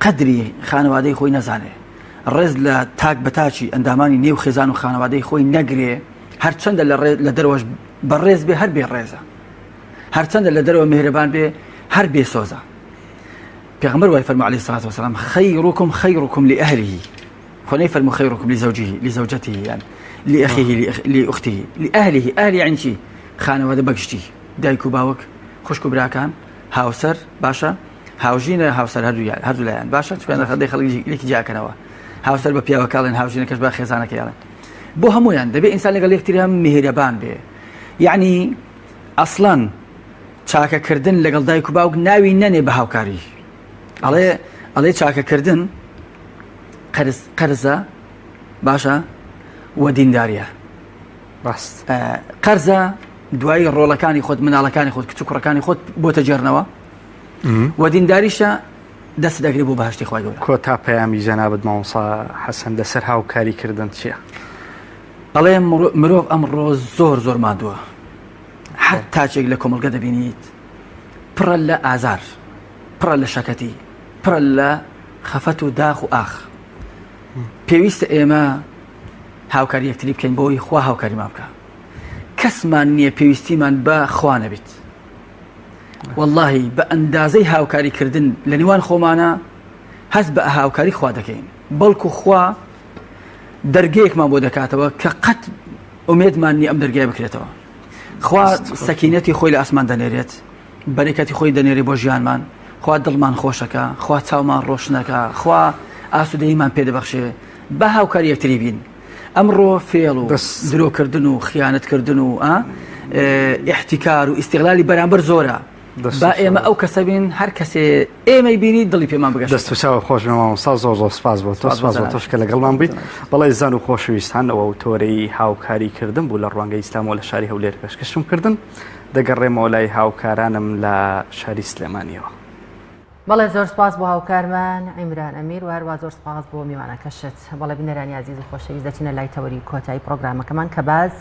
Speaker 12: قەدری خانەوادەی خۆی نەزانێ ڕێز لە تاک بە تاکی ئەندامانی نێو خێزان و خانەوادەی خۆی نەگرێ هەرچەندە لە لە دەرەوەش بەڕێز بێ هەر بێ ڕێزە هەرچەندە لە دەرەوە میهرەبان بێ هەر بێ سۆزە پێغمبەر وای فەرموو علیه الصلاة والسلام خيركم خيركم لأهله خۆ نەیفەرموو خيركم لزوجه لزوجته یان لأخيه لأخته لأهله أهل یعنی چی خانەوادە بەگشتی دایک و باوک خوشک و براکان هاوسەر باشە هاوژینە هاوسەر هەردوو هەردوو لایەن باشە چکە خەدەی خەڵکی لێکی جیاکەنەوە هاوسەر بە پیاوەکەڵێن هاوژینەکەش بە خێزانەکەیڵێن بۆ هەمویان دەبێ ئینسان لەگەڵ یەکتری هەم میهرەبان بێ یعنی ئەسڵەن چاکەکردن لەگەڵ دایک و باوک ناوی نەنێ بە هاوکاری ئەڵێ. ئەڵێ چاکەکردن قەرز قەرزە باشە و دینداریە
Speaker 11: ڕاست
Speaker 12: قەرزە دوایی ڕۆڵەکانی خۆت مناڵەکانی خۆت کچ و کوڕەکانی خۆت بۆتە جێرنەوە و دینداریشە دەست دەگرێت بۆ بەهشتی خوای گەورە.
Speaker 11: کۆتا پەیامی جەنابت مامۆستا حەسەن لەسەر هاوکاری کردن چییە؟
Speaker 12: ئەڵێ مرۆڤ ئەمڕۆ زۆر زۆر ماندووە هەر تاچێک لە کۆمەڵگە دەبینیت پڕە لە ئازار پڕە لە شەکەتی پڕە لە خەفەت و داخ و ئاخ پێویستە ئێمە هاوکاری یەکتری بکەین بۆی خوا هاوکاریمان بکە کەسمان نییە پێویستیمان بە خوا نەبێت واللهی بە ئەندازەی هاوکاری کردن لە نێوان خۆمانە هەست بە هاوکاری خوا دەکەین بەڵکو خوا دەرگەیەکمان بۆ دەکاتەوە کە قەت ئومێدمان نیە ئەم دەرگای بکرێتەوە خوا سەکینەتی خۆی لە ئاسمان دەنێرێت بەرەکەتی خۆی دەنێرێ بۆ ژیانمان خوا دڵمان خۆشەکە خوا چاومان ڕۆشنەکە خوا ئاسوودەیمان پێدەبەخشێ بە هاوکاری یەکتری بین ئەمڕۆ فێڵ و درۆکردن و خیانەتکردن و ئیحتیکار و ئیستیغلالی بەرامبەر زۆرە با ئێمە ئەو کەسە بین هەر کەسێ ئێمەی بینی دڵی پێمان بگەشت.
Speaker 11: دەست و چاوت خۆش بێ مامۆستا زۆر زۆر سپاس بۆ تۆ سپاس بۆ تۆش کە لەگەڵمان بوویت بەڵێ زان و خۆشەویستان ئەوە و تۆرەی هاوکاری کردن بوو لە ڕوانگەی ئیسلامەوە لە شاری هەولێر پێشکەشم کردن دەگەڕێمەوە لای هاوکارانم لە شاری سلێمانیەوە.
Speaker 1: بەڵێ زۆر سپاس بۆ هاوکارمان عیمران ئەمیر و هەروە زۆر سپاس بۆ میوانەکەشت بەڵێ بینەرانی ئازیز و خۆشەویست دەچینە لای تەوەری کۆتایی پرۆگرامەکەمان کە باز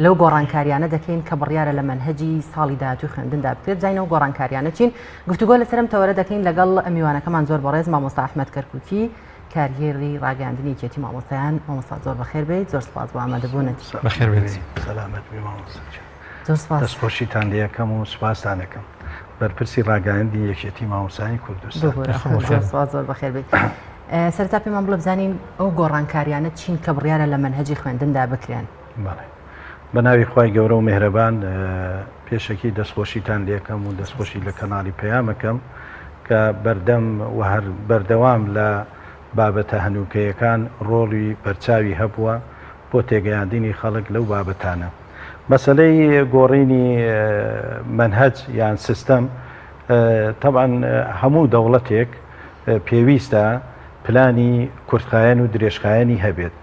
Speaker 1: لەو گۆڕانکاریانە دەکەین کە بڕیارە لە مەنهەجی ساڵی داهاتووی خوێندندا بکرێت بزانین ئەو گۆڕانکاریانە چین گفتوگۆ لەسەر ئەم تەوەرە دەکەین لەگەڵ میوانەکەمان زۆر بەڕێز مامۆستا ئەحمەد کەرکوکی کارگێڕی ڕاگەیاندنی یەکێتی مامۆستایان مامۆستا زۆر بەخێر بێیت زۆر سپاس بۆ ئامادەبوونت
Speaker 2: بەخێر بێیت
Speaker 13: سەلامەت بی مامۆستا گیان.
Speaker 1: زۆر سپاس.
Speaker 13: دەستخۆشیتان لێ ئەکەم و سوپاستان ئەکەم. بەرپرسی ڕاگەیاندنی یەکێتی مامۆستایانی کوردستان.
Speaker 1: ببورە زۆر سپاس زۆر بەخێر بێیت. سەرەتا پێمان بڵێ بزانین ئەو گۆڕانکاریانە چین کە بڕیارە لە مەنهەجی خوێندندا بکرێن؟
Speaker 13: بەڵێ. بە ناوی خوای گەورە و مێهرەبان پێشەکی دەستخۆشیتان لێکەم و دەستخۆشی لە کەناڵی پەیامەکەم کە بەردەم و هەر بەردەوام لە بابەتە هەنووکەیەکان ڕۆڵی بەرچاوی هەبووە بۆ تێگەیاندنی خەڵک لەو بابەتانە. مەسەلەی گۆڕینی مەنهەج یان سیستەم تەبعەن هەموو دەوڵەتێک پێویستە پلانی کورتخایەن و درێژخایەنی هەبێت.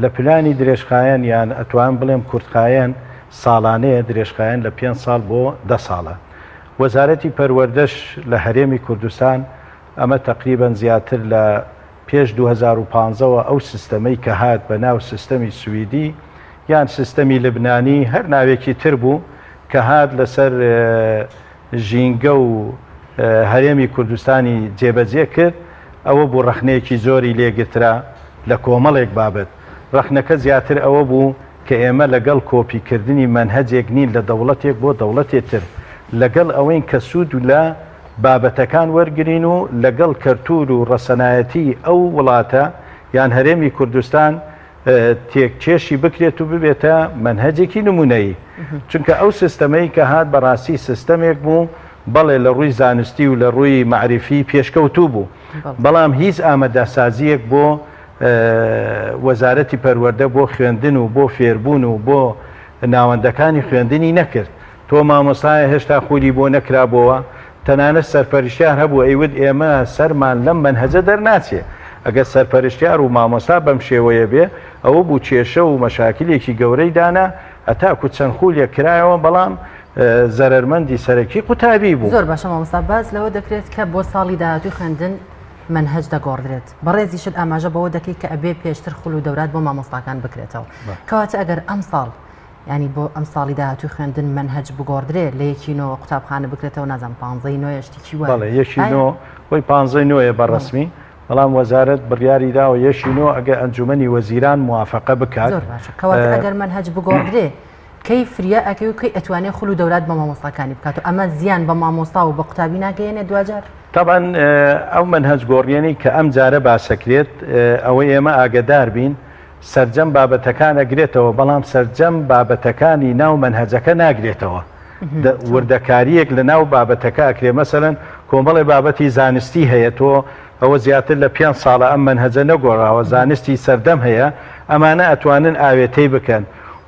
Speaker 13: لە پلانی درێژخایەن یان ئەتوانم بڵێم کورتخایەن ساڵانەیە، درێژخایەن لە پێنج ساڵ بۆ دە ساڵە. وەزارەتی پەروەردەش لە هەرێمی کوردستان ئەمە تەقریبەن زیاتر لە پێش 2015 وە ئەو سیستەمەی کە هات بە ناو سیستەمی سویدی یان سیستەمی لبنانی هەر ناوێکی تر بوو کە هات لەسەر ژینگە و هەرێمی کوردستانی جێبەجێ کرد، ئەوە بوو ڕەخنەیەکی زۆری لێ گرترا لە کۆمەڵێک بابەت. ڕەخنەکە زیاتر ئەوە بوو کە ئێمە لەگەڵ کۆپی کردنی مەنهەجێک نین لە دەوڵەتێک بۆ دەوڵەتێ تر، لەگەڵ ئەوەین کە سوود لە بابەتەکان وەرگرین و لەگەڵ کەلتوور و ڕەسەنایەتی ئەو وڵاتە یان هەرێمی کوردستان تێکچێشی بکرێت و ببێتە مەنهەجێکی نمونەیی چونکە ئەو سیستەمەی کە هات بەڕاستی سیستەمێک بوو بەڵێ لە ڕووی زانستی و لە ڕووی مەعریفی پێشکەوتوو بوو بەڵام هیچ ئامادەسازیەک بۆ وەزارەتی پەروەردە بۆ خوێندن و بۆ فێربوون و بۆ ناوەندەکانی خوێندنی نەکرد تۆ مامۆستایە هێشتا خولی بۆ نەکرابۆوە، تەنانەت سەرپەرشتیار هەبوو ئەیوت ئێمە سەرمان لەم مەنهەجە دەرناچێ، ئەگەر سەرپەرشتیار و مامۆستا بەم شێوەیە بێ، ئەوە بوو کێشە و مەشاکلێکی گەورەی دانا، هەتاکو چەند خولێک کرایەوە، بەڵام زەرەرمەندی سەرەکی قوتابی بوو.
Speaker 1: زۆر باشە مامۆستا، باس لەوە دەکرێت کە بۆ ساڵی داهاتووی خوێندن مەنهەج دەگۆڕدرێت، بەڕێزیشت ئاماژە بەوە دەکەی کە ئەبێ پێشتر خول و دەورات بۆ مامۆستاکان بکرێتەوە، کەواتە ئەگەر ئەمساڵ یانی بۆ ئەم ساڵی داهاتووی خوێندن مەنهەج بگۆڕدرێ لە یەکی نۆوە قوتابخانە بکرێتەوە نازانم پانزەی نۆیە شتێکی وایە
Speaker 13: بەڵێ یەکی نۆ خۆی پانزەی نۆیە بە ڕەسمی بەڵام وەزارەت بڕیاری داوە یەکی نۆ ئەگەر ئەنجومەنی وەزیران موافقە بکات
Speaker 1: زۆر باشە کەواتە ئەگەر مەنهەج بگۆڕدرێ کەی فریا ئەکەی و کەی ئەتوانێ خول و دەورات بە مامۆستاکانی بکات و ئەمە زیان بە مامۆستا و بە قوتابی ناگەیەنێ دواجار؟
Speaker 13: تەبعەن ئەو مەنهەج گۆڕیەنی کە ئەم جارە باسەکرێت ئەوەی ئێمە ئاگەدار بین سەرجەم بابەتەکان ئەگرێتەوە، بەڵام سەرجەم بابەتەکانی ناو مەنهەجەکە ناگرێتەوە. وردەکارییەک لە ناو بابەتەکە ئەکرێ، مەسەلەن کۆمەڵێ بابەتی زانستی هەیە، تۆ ئەوە زیاتر لە پێنج ساڵە ئەم مەنهەجە نەگۆڕاوە، زانستی سەردەم هەیە، ئەمانە ئەتوانن ئاوێتەی بکەن.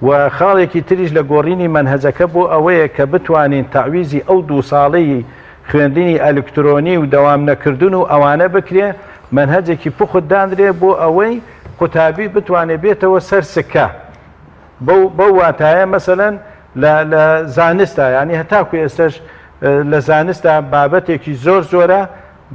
Speaker 13: و خاڵێکی تریش لە گۆڕینی مەنهەجەکە بۆ ئەوەیە کە بتوانین تەعویزی ئەو دوو ساڵەی. خوێندنی ئەلکترۆنی و دەوام نەکردن و ئەوانە بکرێ، مەنهەجێکی پوخت دانرێ بۆ ئەوەی قوتابی بتوانێ بێتەوە سەر سکە. بەو بەو واتایە مەسەلەن لە لە زانستا یانی هەتاکو ئێستەش لە زانستا بابەتێکی زۆر زۆرە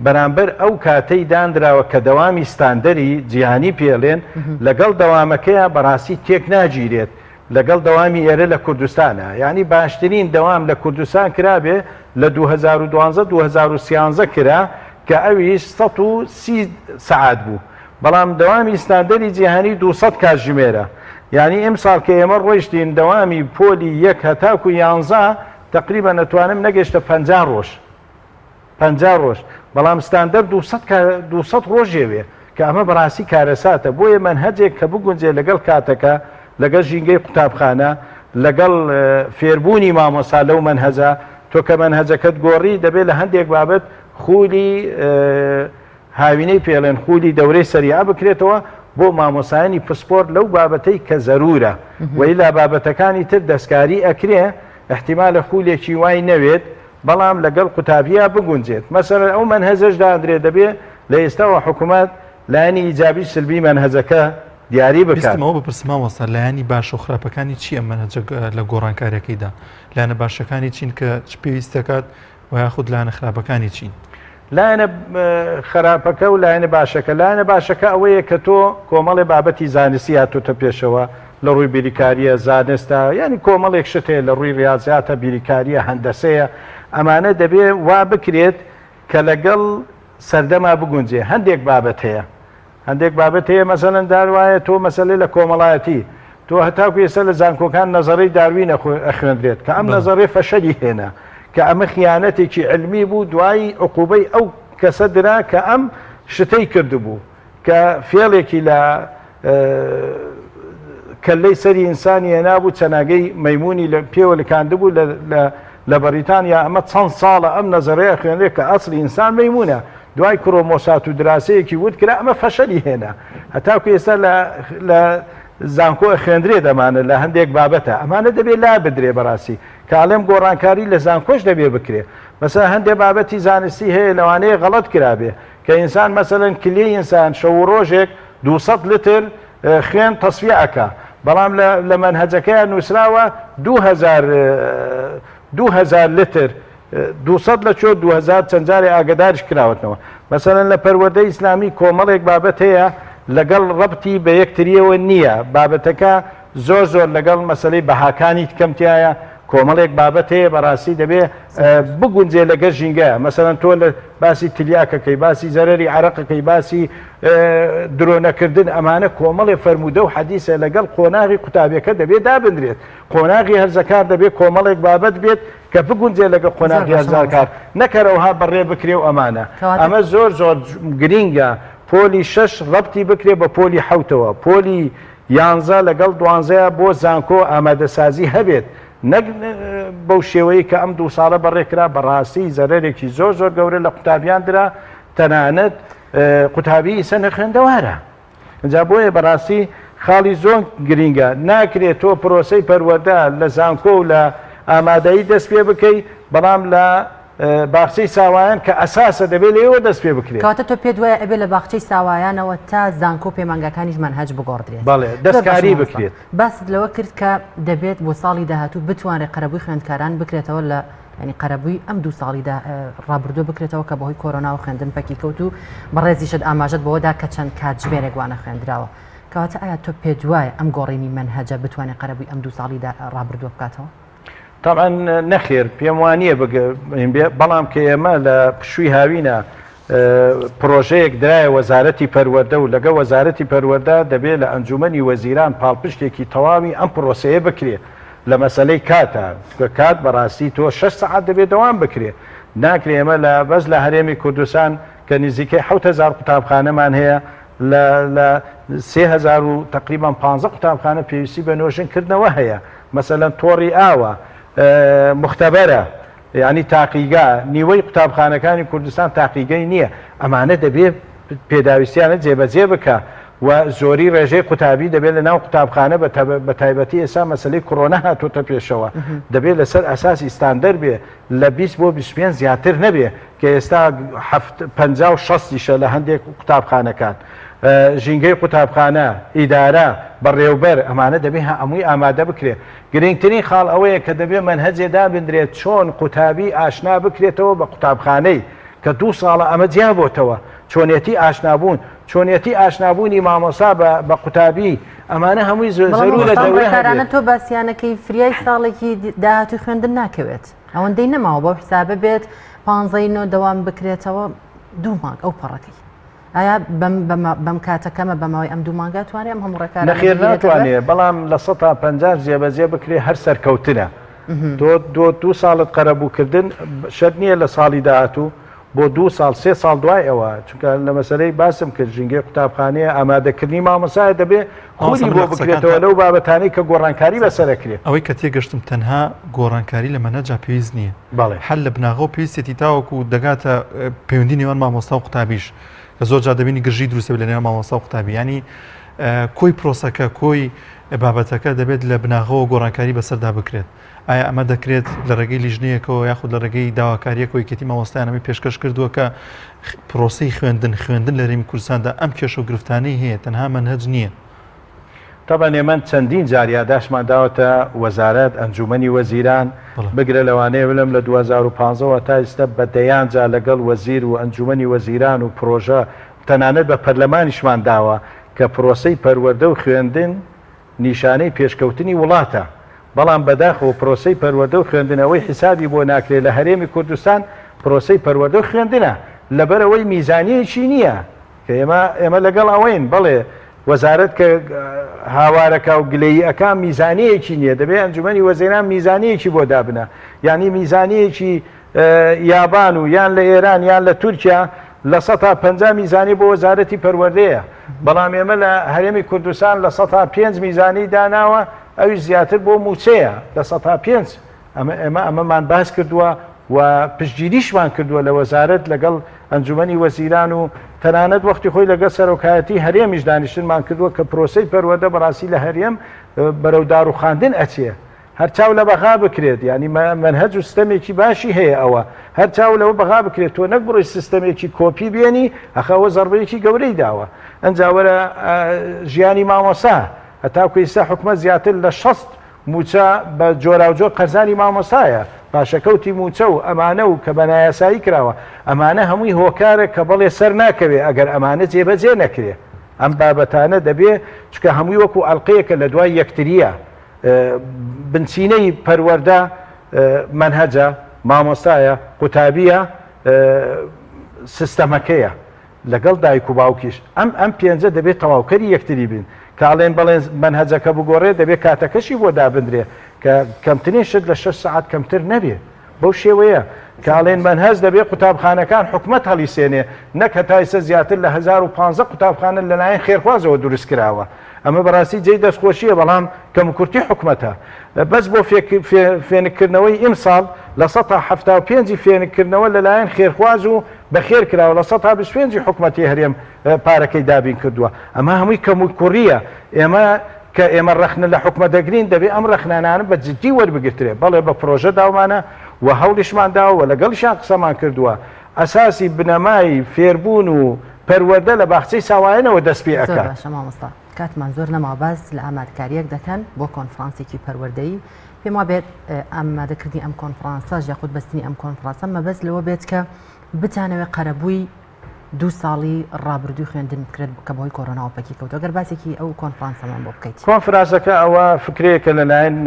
Speaker 13: بەرامبەر ئەو کاتەی دانراوە کە دەوامی ستاندەری جیهانی پێڵێن لەگەڵ دەوامەکەیا بەڕاستی تێک ناگیرێت لەگەڵ دەوامی ئێرە لە کوردستانە یانی باشترین دەوام لە کوردستان کرابێ لە 2012 2013 کرا کە ئەویش 130 سەعات بوو بەڵام دەوامی ستاندەری جیهانی 200 کاتژمێرە یانی ئیمساڵ کە ئێمە ڕۆیشتین دەوامی پۆلی یەک هەتاکو یانزە تەقریبەن ئەتوانم نەگەشتە 50 ڕۆژ 50 ڕۆژ بەڵام ستاندەر 200 200 ڕۆژێوێ کە ئەمە بەڕاستی کارەساتە بۆیە مەنهەجێک کە بگونجێ لەگەڵ کاتەکە لەگەڵ ژینگەی قوتابخانە لەگەڵ فێربوونی مامۆستا لەو مەنهەجە تۆ کە مەنهەجەکەت گۆڕی دەبێت لە هەندێک بابەت خولی هاوینەی پێڵێن خولی دەورەی سەریعە بکرێتەوە بۆ مامۆسایانی پسپۆر لەو بابەتەی کە زەرورە وەیلا بابەتەکانی تر دەستکاری ئەکرێ احتیمالە خولێکی وای نەوێت بەڵام لەگەڵ قوتابیا بگونجێت مەسەلەن ئەو مەنهەجەش دادرێ دەبێ لە ئێستاوە حکوومەت لایەنی ئیجابی سلبی مەنهەجەکە دیاری بکات.
Speaker 2: ویستم ئەوە بپرسم مامۆستا لایەنی باش و خراپەکانی چی ئەم مەنهەجە لە گۆڕانکاریەکەیدا لایەنە باشەکانی چین کە چ پێویست دەکات و یاخود لایەنە خراپەکانی چین؟
Speaker 13: لایەنە خراپەکە و لایەنە باشەکە، لایەنە باشەکە ئەوەیە کە تۆ کۆمەڵێ بابەتی زانستی هاتۆتە پێشەوە لە ڕووی بیریکاریە، زانستە، یانی کۆمەڵێک شت هەیە لە ڕووی ڕیازیاتە، بیریکاریە، هەندەسەیە، ئەمانە دەبێ وا بکرێت کە لەگەڵ سەردەما بگونجێ، هەندێک بابەت هەیە هەندێک بابەت هەیە مەسەلەن دار وایە تۆ مەسەلەی لە کۆمەڵایەتی تۆ هەتاکو ئێستا لە زانکۆکان نەزەرەی داروین ئەخوێندرێت کە ئەم نەزەرەی فەشەلی هێنا کە ئەمە خیانەتێکی علمی بوو دوایی عقوبەی ئەو کەسە درا کە ئەم شتەی کردبوو کە فێڵێکی لە کەللەی سەری ئینسانی هێنابوو چەناگەی مەیمونی لە پێوە لکاندبوو لە لە بەریتانیا ئەمە چەند ساڵە ئەم نەزەرەیە خوێنرێت کە ئەسڵی ئینسان مەیمونە دوای کرۆمۆسات و دراسەیەکی ورد کرا ئەمە فەشەلی هێنا هەتاکو ئێستا لە لە زانکۆ ئەخوێندرێت ئەمانە لە هەندێک بابەتە ئەمانە دەبێت لا بدرێ بەڕاستی کاڵێم گۆڕانکاری لە زانکۆش دەبێ بکرێ مەسەلەن هەندێک بابەتی زانستی هەیە لەوانەیە غەڵەت کرابێ کە ئینسان مەسەلەن کلیەی ئینسان شەو و ڕۆژێک 200 لتر خوێن تەسفیە ئەکا بەڵام لە لە مەنهەجەکەیان نووسراوە 2000 2000 لتر 200 لە چۆ 2000 چەند جارێ ئاگداریش کراوەتەوە مەسەلەن لە پەروەردەی ئیسلامی کۆمەڵێک بابەت هەیە لەگەڵ ڕەبتی بە یەکتریەوە نییە بابەتەکە زۆر زۆر لەگەڵ مەسەلەی بەهاکانی کەم تیایە کۆمەڵێک بابەت هەیە بەڕاستی دەبێ بگونجێ لەگەر ژینگە مەسەلەن تۆ لە باسی تلیاکەکەی باسی زەرەری عەرەقەکەی باسی درۆنەکردن ئەمانە کۆمەڵێ فەرموودە و حەدیسە لەگەڵ قۆناغی قوتابیەکە دەبێ دابنرێت قۆناغی هەرزەکار دەبێ کۆمەڵێک بابەت بێت کە بگونجێ لەگەڵ قۆناغی هەرزەکار نەکەرەوها بەڕێ بکرێ و ئەمانە ئەمە زۆر زۆر گرینگە پۆلی شەش ڕەبتی بکرێ بە پۆلی حەوتەوە پۆلی یانزە لەگەڵ دوانزەیا بۆ زانکۆ ئامادەسازی هەبێت نەک بەو شێوەیەی کە ئەم دوو ساڵە بەڕێکرا بەڕاستی زەرەرێکی زۆر زۆر گەورە لە قوتابیان درا تەنانەت قوتابی ئیسە نەخوێندەوارە جا بۆیە بەڕاستی خاڵی زۆر گرینگە ناکرێت تۆ پرۆسەی پەروەردە لە زانکۆ و لە ئامادەیی دەست پێ بکەی بەڵام لە باخچەی ساوایان کە ئەساسە دەبێت لێوە دەست پێ بکرێت.
Speaker 1: کەواتە تۆ پێت وایە ئەبێ لە باخچەی ساوایانەوە تا زانکۆ و پەیمانگاکانیش مەنهەج بگۆڕدرێت؟
Speaker 13: بەڵێ دەستکاری بکرێت.
Speaker 1: باست لەوە کرد کە دەبێت بۆ ساڵی داهاتوو بتوانرێت قەرەبووی خوێندکاران بکرێتەوە لە ینی قەرەبووی ئەم دوو ساڵی ڕابردووە بکرێتەوە کە بەهۆی کۆرۆناوە خوێندن پەکی کەوت و بەڕێزیشت ئاماژەت بەوەدا کە چەند کاتژمێرێک وانە خوێندراوە. کەواتە ئایا تۆ پێت وایە ئەم گۆڕینی مەنهەجە بتوانێت قەرەبووی ئەم دوو ساڵی ڕابردووە بکاتەوە؟
Speaker 13: تەبعەن نەخێر پێم وانییە بێ بەڵام کە ئێمە لە پشووی هاوینە پرۆژەیەک درایە وەزارەتی پەروەردە و لەگە وەزارەتی پەروەردە دەبێ لە ئەنجومەنی وەزیران پاڵپشتێکی تەواوی ئەم پرۆسەیە بکرێ لە مەسەلەی کاتە چونکە کات بەڕاستی تۆ شەش سەعات دەبێ دەوام بکرێ ناکرێ ئێمە لە بەس لە هەرێمی کوردستان کە نزیکەی 7000 قوتابخانەمان هەیە لە لە 3000 و تقریبا 15 قوتابخانە پێویستی بە نۆژن کردنەوە هەیە مەسەلەن تۆڕی ئاوە، موختەبەرە، یانی تاقیگا، نیوەی قوتابخانەکانی کوردستان تاقیگەی نییە، ئەمانە دەبێ پێداویستیانە جێبەجێ بکا. و زۆری ڕێژەی قوتابی دەبێت لە ناو قوتابخانە بە تایبەتی ئێستا مەسەلەی کۆرۆنا هاتۆتە پێشەوە دەبێت لەسەر ئەساسی ستاندەر بێ لە 20 بۆ 25 زیاتر نەبێ کە ئێستا 50 و 60یشە لە هەندێک قوتابخانەکان. ژینگەی قوتابخانە، ئیدارە، بەڕێوبەر ئەمانە دەبێ هەمووی ئامادە بکرێ. گرنگترین خاڵ ئەوەیە کە دەبێ مەنهەجێ دابندرێت چۆن قوتابی ئاشنا بکرێتەوە بە قوتابخانەی، کە دوو ساڵە ئەمە جیا بۆتەوە، چۆنیەتی ئاشنابوون، چۆنیەتی ئاشنابوونی مامۆسا بە بە قوتابی، ئەمانە هەمووی
Speaker 1: بەڵام
Speaker 13: زەرورە
Speaker 1: مامۆستا ئەم
Speaker 13: دەورە
Speaker 1: ڕێکارانە
Speaker 13: هەبێت.
Speaker 1: تۆ باسیانەکەی فریای ساڵێکی داهاتووی خوێندن ناکەوێت، ئەوەندەی نەماوە بەو حسابە بێت پانزەی نۆ دەوام بکرێتەوە دوو مانگ ئەو پەڕەکەی. ئایا بەم بەم کاتە کەمە بە ماوەی ئەم دوو مانگە توانێ ئەم هەموو ڕێکارانە
Speaker 13: نەخێر
Speaker 1: بگیرێتە بەر؟
Speaker 13: ناتوانێ بەڵام 50% جێبەجێ بکرێ هەر سەرکەوتنە. تۆ دۆ دوو ساڵت قەرەبووکردن شەرت نییە لە ساڵی داهاتوو بۆ دوو ساڵ سێ ساڵ دوای ئەوە چونکە لە مەسەلەی باسم کرد ژینگەی قوتابخانەیە ئامادەکردنی مامۆستایە دەبێ
Speaker 2: مامۆستا
Speaker 13: خولی
Speaker 2: من
Speaker 13: بۆ
Speaker 2: لە قسەکانتا
Speaker 13: بکرێتەوە لەو بابەتانەی کە گۆڕانکاری بەسەرەکرێ.
Speaker 2: ئەوەی کە تێگەشتم تەنها گۆڕانکاری لە مەنهەجا پێویست نییە.
Speaker 13: بەڵێ.
Speaker 2: هەر لە بناغەوە پێویستێتی تاوەکو دەگاتە پەیوەندی نێوان مامۆستا و قوتابیش کە زۆر جار دەبینی گرژی دروست دەبێت لە نێوان مامۆستا و قوتابی یانی کۆی پرۆسەکە کۆی بابەتەکە دەبێت لە بناغەوە گۆڕانکاری بەسەردا بکرێت ئایا ئەمە دەکرێت لە ڕێگەی لیژنەیەکەوە یاخود لە ڕێگەی داواکاریەکەوە یەکێتی مامۆستایان ئەمەی پێشکەش کردووە کە پرۆسەی خوێندن خوێندن لە هەرێمی کوردستاندا ئەم کێشە و گرفتانەی هەیە تەنها مەنهەج نییە.
Speaker 13: تەبعەن ئێمە چەندین جار یاداشتمان داوەتە وەزارەت، ئەنجوومەنی وەزیران، بگرە لەوانەیە بلێم لە 2015 وە تا ئیستا بە دەیان جار لەگەڵ وەزیر و ئەنجوومەنی وەزیران و پرۆژە تەنانەت بە پەرلەمانیشمان داوە کە پرۆسەی پەروەردە و خوێندن نیشانەی پێشکەوتنی وڵاتە بەڵام بەداخەوە پرۆسەی پەروەردە و خوێندن ئەوەی حیسابی بۆ ناکرێ لە هەرێمی کوردستان پرۆسەی پەروەردە و خوێندنە لەبەرئەوەی میزانیەیەکی نییە کە ئێمە ئێمە لەگەڵ ئەوەین بەڵێ وەزارەت کە هاوارەکا و گلەیی ئەکا میزانیەیەکی نییە دەبێ ئەنجومەنی وەزیران میزانیەیەکی بۆ دابنا یانی میزانیەیەکی یابان و یان لە ئێران یان لە تورکیا 50% میزانی بۆ وەزارەتی پەروەردەیە بەڵام ئێمە لە هەرێمی کوردستان 5% میزانی داناوە ئەویش زیاتر بۆ مووچەیە 5% ئەمە ئێمە ئەمەمان باس کردووە و پشتگیریشمان کردووە لە وەزارەت لەگەڵ ئەنجومەنی وەزیران و تەنانەت وەختی خۆی لەگەڵ سەرۆکایەتی هەرێمیش دانیشتنمان کردووە کە پرۆسەی پەروەردە بەڕاستی لە هەرێم بەرەو داڕوخاندن ئەچێ هەر چاو لە بەغا بکرێت یعنی مەنهەج و سیستەمێکی باشی هەیە ئەوە هەر چاو لەوە بەغا بکرێت تۆ نەک بڕۆی سیستەمێکی کۆپی بێنی ئەخە ئەوە زەڕبەیەکی گەورەی داوە ئەنجا وەرە ژیانی مامۆستا هەتاکو ئیستا حکومەت زیاتر لە 60 مووچە بە جۆراوجۆر قەرزاری مامۆستایە، پاشەکەوتی مووچە و ئەمانە و کە بە نایاسایی کراوە، ئەمانە هەمووی هۆکارە کە بەڵێ سەر ناکەوێ ئەگەر ئەمانە جێبەجێ نەکرێ. ئەم بابەتانە دەبێ چونکە هەمووی وەکوو ئەڵقەیەکە لە دوای یەکترییە. بنچینەی پەروەردە مەنهەجە، مامۆستایە، قوتابییە، سیستەمەکەیە. لەگەڵ دایک و باوکیش ئەم ئەم پێنجە دەبێت تەواوکەری یەکتری بن کە ئەڵێن بەڵێن مەنهەجەکە بگۆڕێ دەبێت کاتەکەشی بۆ دابندرێ کە کەمترین شت لە شەش سەعات کەمتر نەبێ بەو شێوەیە کە ئەڵێن مەنهەج دەبێ قوتابخانەکان حکومەت هەڵیسێنێ نەک هەتا ئیستا زیاتر لە 1015 قوتابخانە لەلایەن خێرخوازەوە دروست کراوە ئەمە بەڕاستی جێی دەستخۆشیە بەڵام کەموکورتی حکومەتە بەس بۆ فێنککردنەوەی ئیمساڵ 75% ی فێنککردنەوە لەلایەن خێرخواز و بەخێر کراوە 25% ی حکومەتی هەرێم پارەکەی دابین کردووە ئەمە هەمووی کەموکوڕیە ئێمە کە ئێمە ڕەخنە لە حکومەت دەگرین دەبێ ئەم ڕەخنانانە بە جدی وەربگرترێ بەڵێ بە پرۆژە داومانە و هەوڵیشمان داوە و لەگەڵیشیان قسەمان کردووە ئەساسی بنەمای فێربوون و پەروەردە لە باخچەی ساوایانەوە دەست پێ
Speaker 1: زۆر
Speaker 13: ئەکات.
Speaker 1: باشە مامۆستا کاتمان زۆر نەماوە باس لە ئامادەکارییەک دەکەن بۆ کۆنفرانسێکی پەروەردەیی پێم وابێت ئامادەکردنی ئەم کۆنفرانسەش یاخود بەستنی ئەم کۆنفرانسە مەبەست لەوە بێت کە بتانەوێت قەرەبووی دوو ساڵی ڕابردووی خوێندن بکرێت کە بەهۆی کۆرۆناوە پەکی کەوتووە گەر باسێکی ئەو کۆنفرانسەمان بۆ بکەیت.
Speaker 13: کۆنفراسەکە ئەوە فکرەیەکە لەلایەن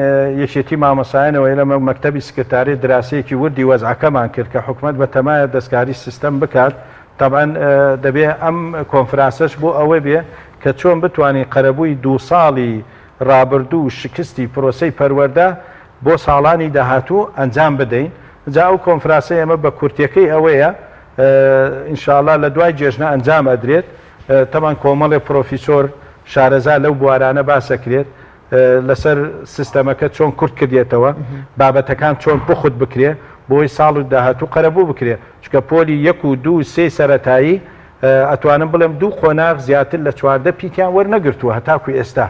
Speaker 13: یەکێتی مامۆستایانەوە لە مەکتەبی سکرتاریەت دراسەیەکی وردی وەزعەکەمان کرد کە حکومەت بە تەمایە دەستکاری سیستەم بکات تەبعەن دەبێ ئەم کۆنفراسەش بۆ ئەوە بێ کە چۆن بتوانین قەرەبووی دوو ساڵی ڕابردوو و شکستی پرۆسەی پەروەردە بۆ ساڵانی داهاتوو ئەنجام بدەین جا ئەو کۆنفراسەی ئێمە بە کورتیەکەی ئەوەیە ان شاء اللە لە دوای جێژنە ئەنجام ئەدرێت تەبعەن کۆمەڵێ پرۆفیسۆر شارەزا لەو بوارانە باس ئەکرێت لەسەر سیستەمەکە چۆن کورت کردێتەوە بابەتەکان چۆن پوخت بکرێ بۆی ساڵ داهاتوو قەرەبوو بکرێ چونکە پۆلی یەک و دوو سێی سەرەتایی. ئەتوانم بڵێم دوو قۆناغ زیاتر لە 14 پیتیان وەرنەگرتووە هەتاکو ئێستا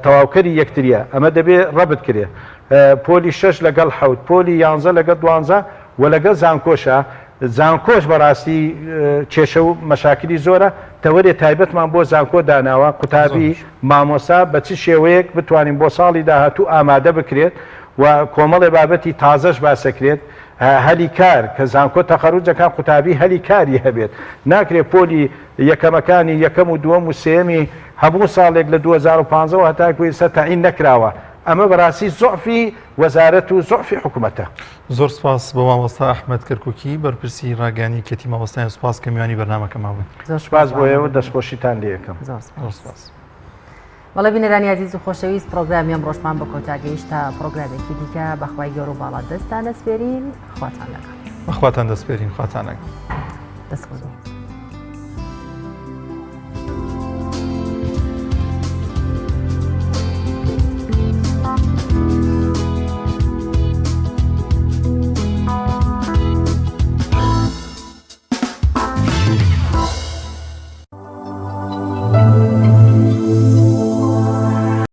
Speaker 13: تەواوکەری یەکتریە ئەمە دەبێ ڕەبت کرێ پۆلی شەش لەگەڵ حەوت پۆلی یانزە لەگەڵ دوانزە و لەگەڵ زانکۆشە زانکۆش بەڕاستی کێشە و مەشاکلی زۆرە تەوەرێ تایبەتمان بۆ زانکۆ داناوە قوتابی مامۆسا بە چ شێوەیەک بتوانین بۆ ساڵی داهاتوو ئامادە بکرێت و کۆمەڵێ بابەتی تازەش باسەکرێت هەلی کار کە زانکۆ تەخەروجەکان قوتابی هەلی کاری هەبێت ناکرێت پۆلی یەکەمەکانی یەکەم و دووەم و سێیەمی هەموو ساڵێک لە 2015 وە هەتاکو ئێستا تەعین نەکراوە ئەمە بەڕاستی زوعفی وەزارەت و زوعفی حکومەتە.
Speaker 2: زۆر سپاس بۆ مامۆستا ئەحمەد کەرکوکی بەرپرسی ڕاگەیاندنی یەکێتی مامۆستایان سپاس کە میوانی بەرنامەکەمان بوون.
Speaker 13: سپاس بۆ ئێوە دەستخۆشیتان لێ ئەکەم.
Speaker 1: زۆر سپاس. بەڵێ بینەرانی ئازیز و خۆشەویست پرۆگرامی ئەمڕۆشمان بە کۆتا گەیشت تا پرۆگرامێکی دیکە بەخوای گەورە و باڵا دەستان دەسپێرین خواتان لەگەڵ.
Speaker 2: بەخواتان دەسپێرین خواتان لەگەڵ.
Speaker 1: دەست خۆش.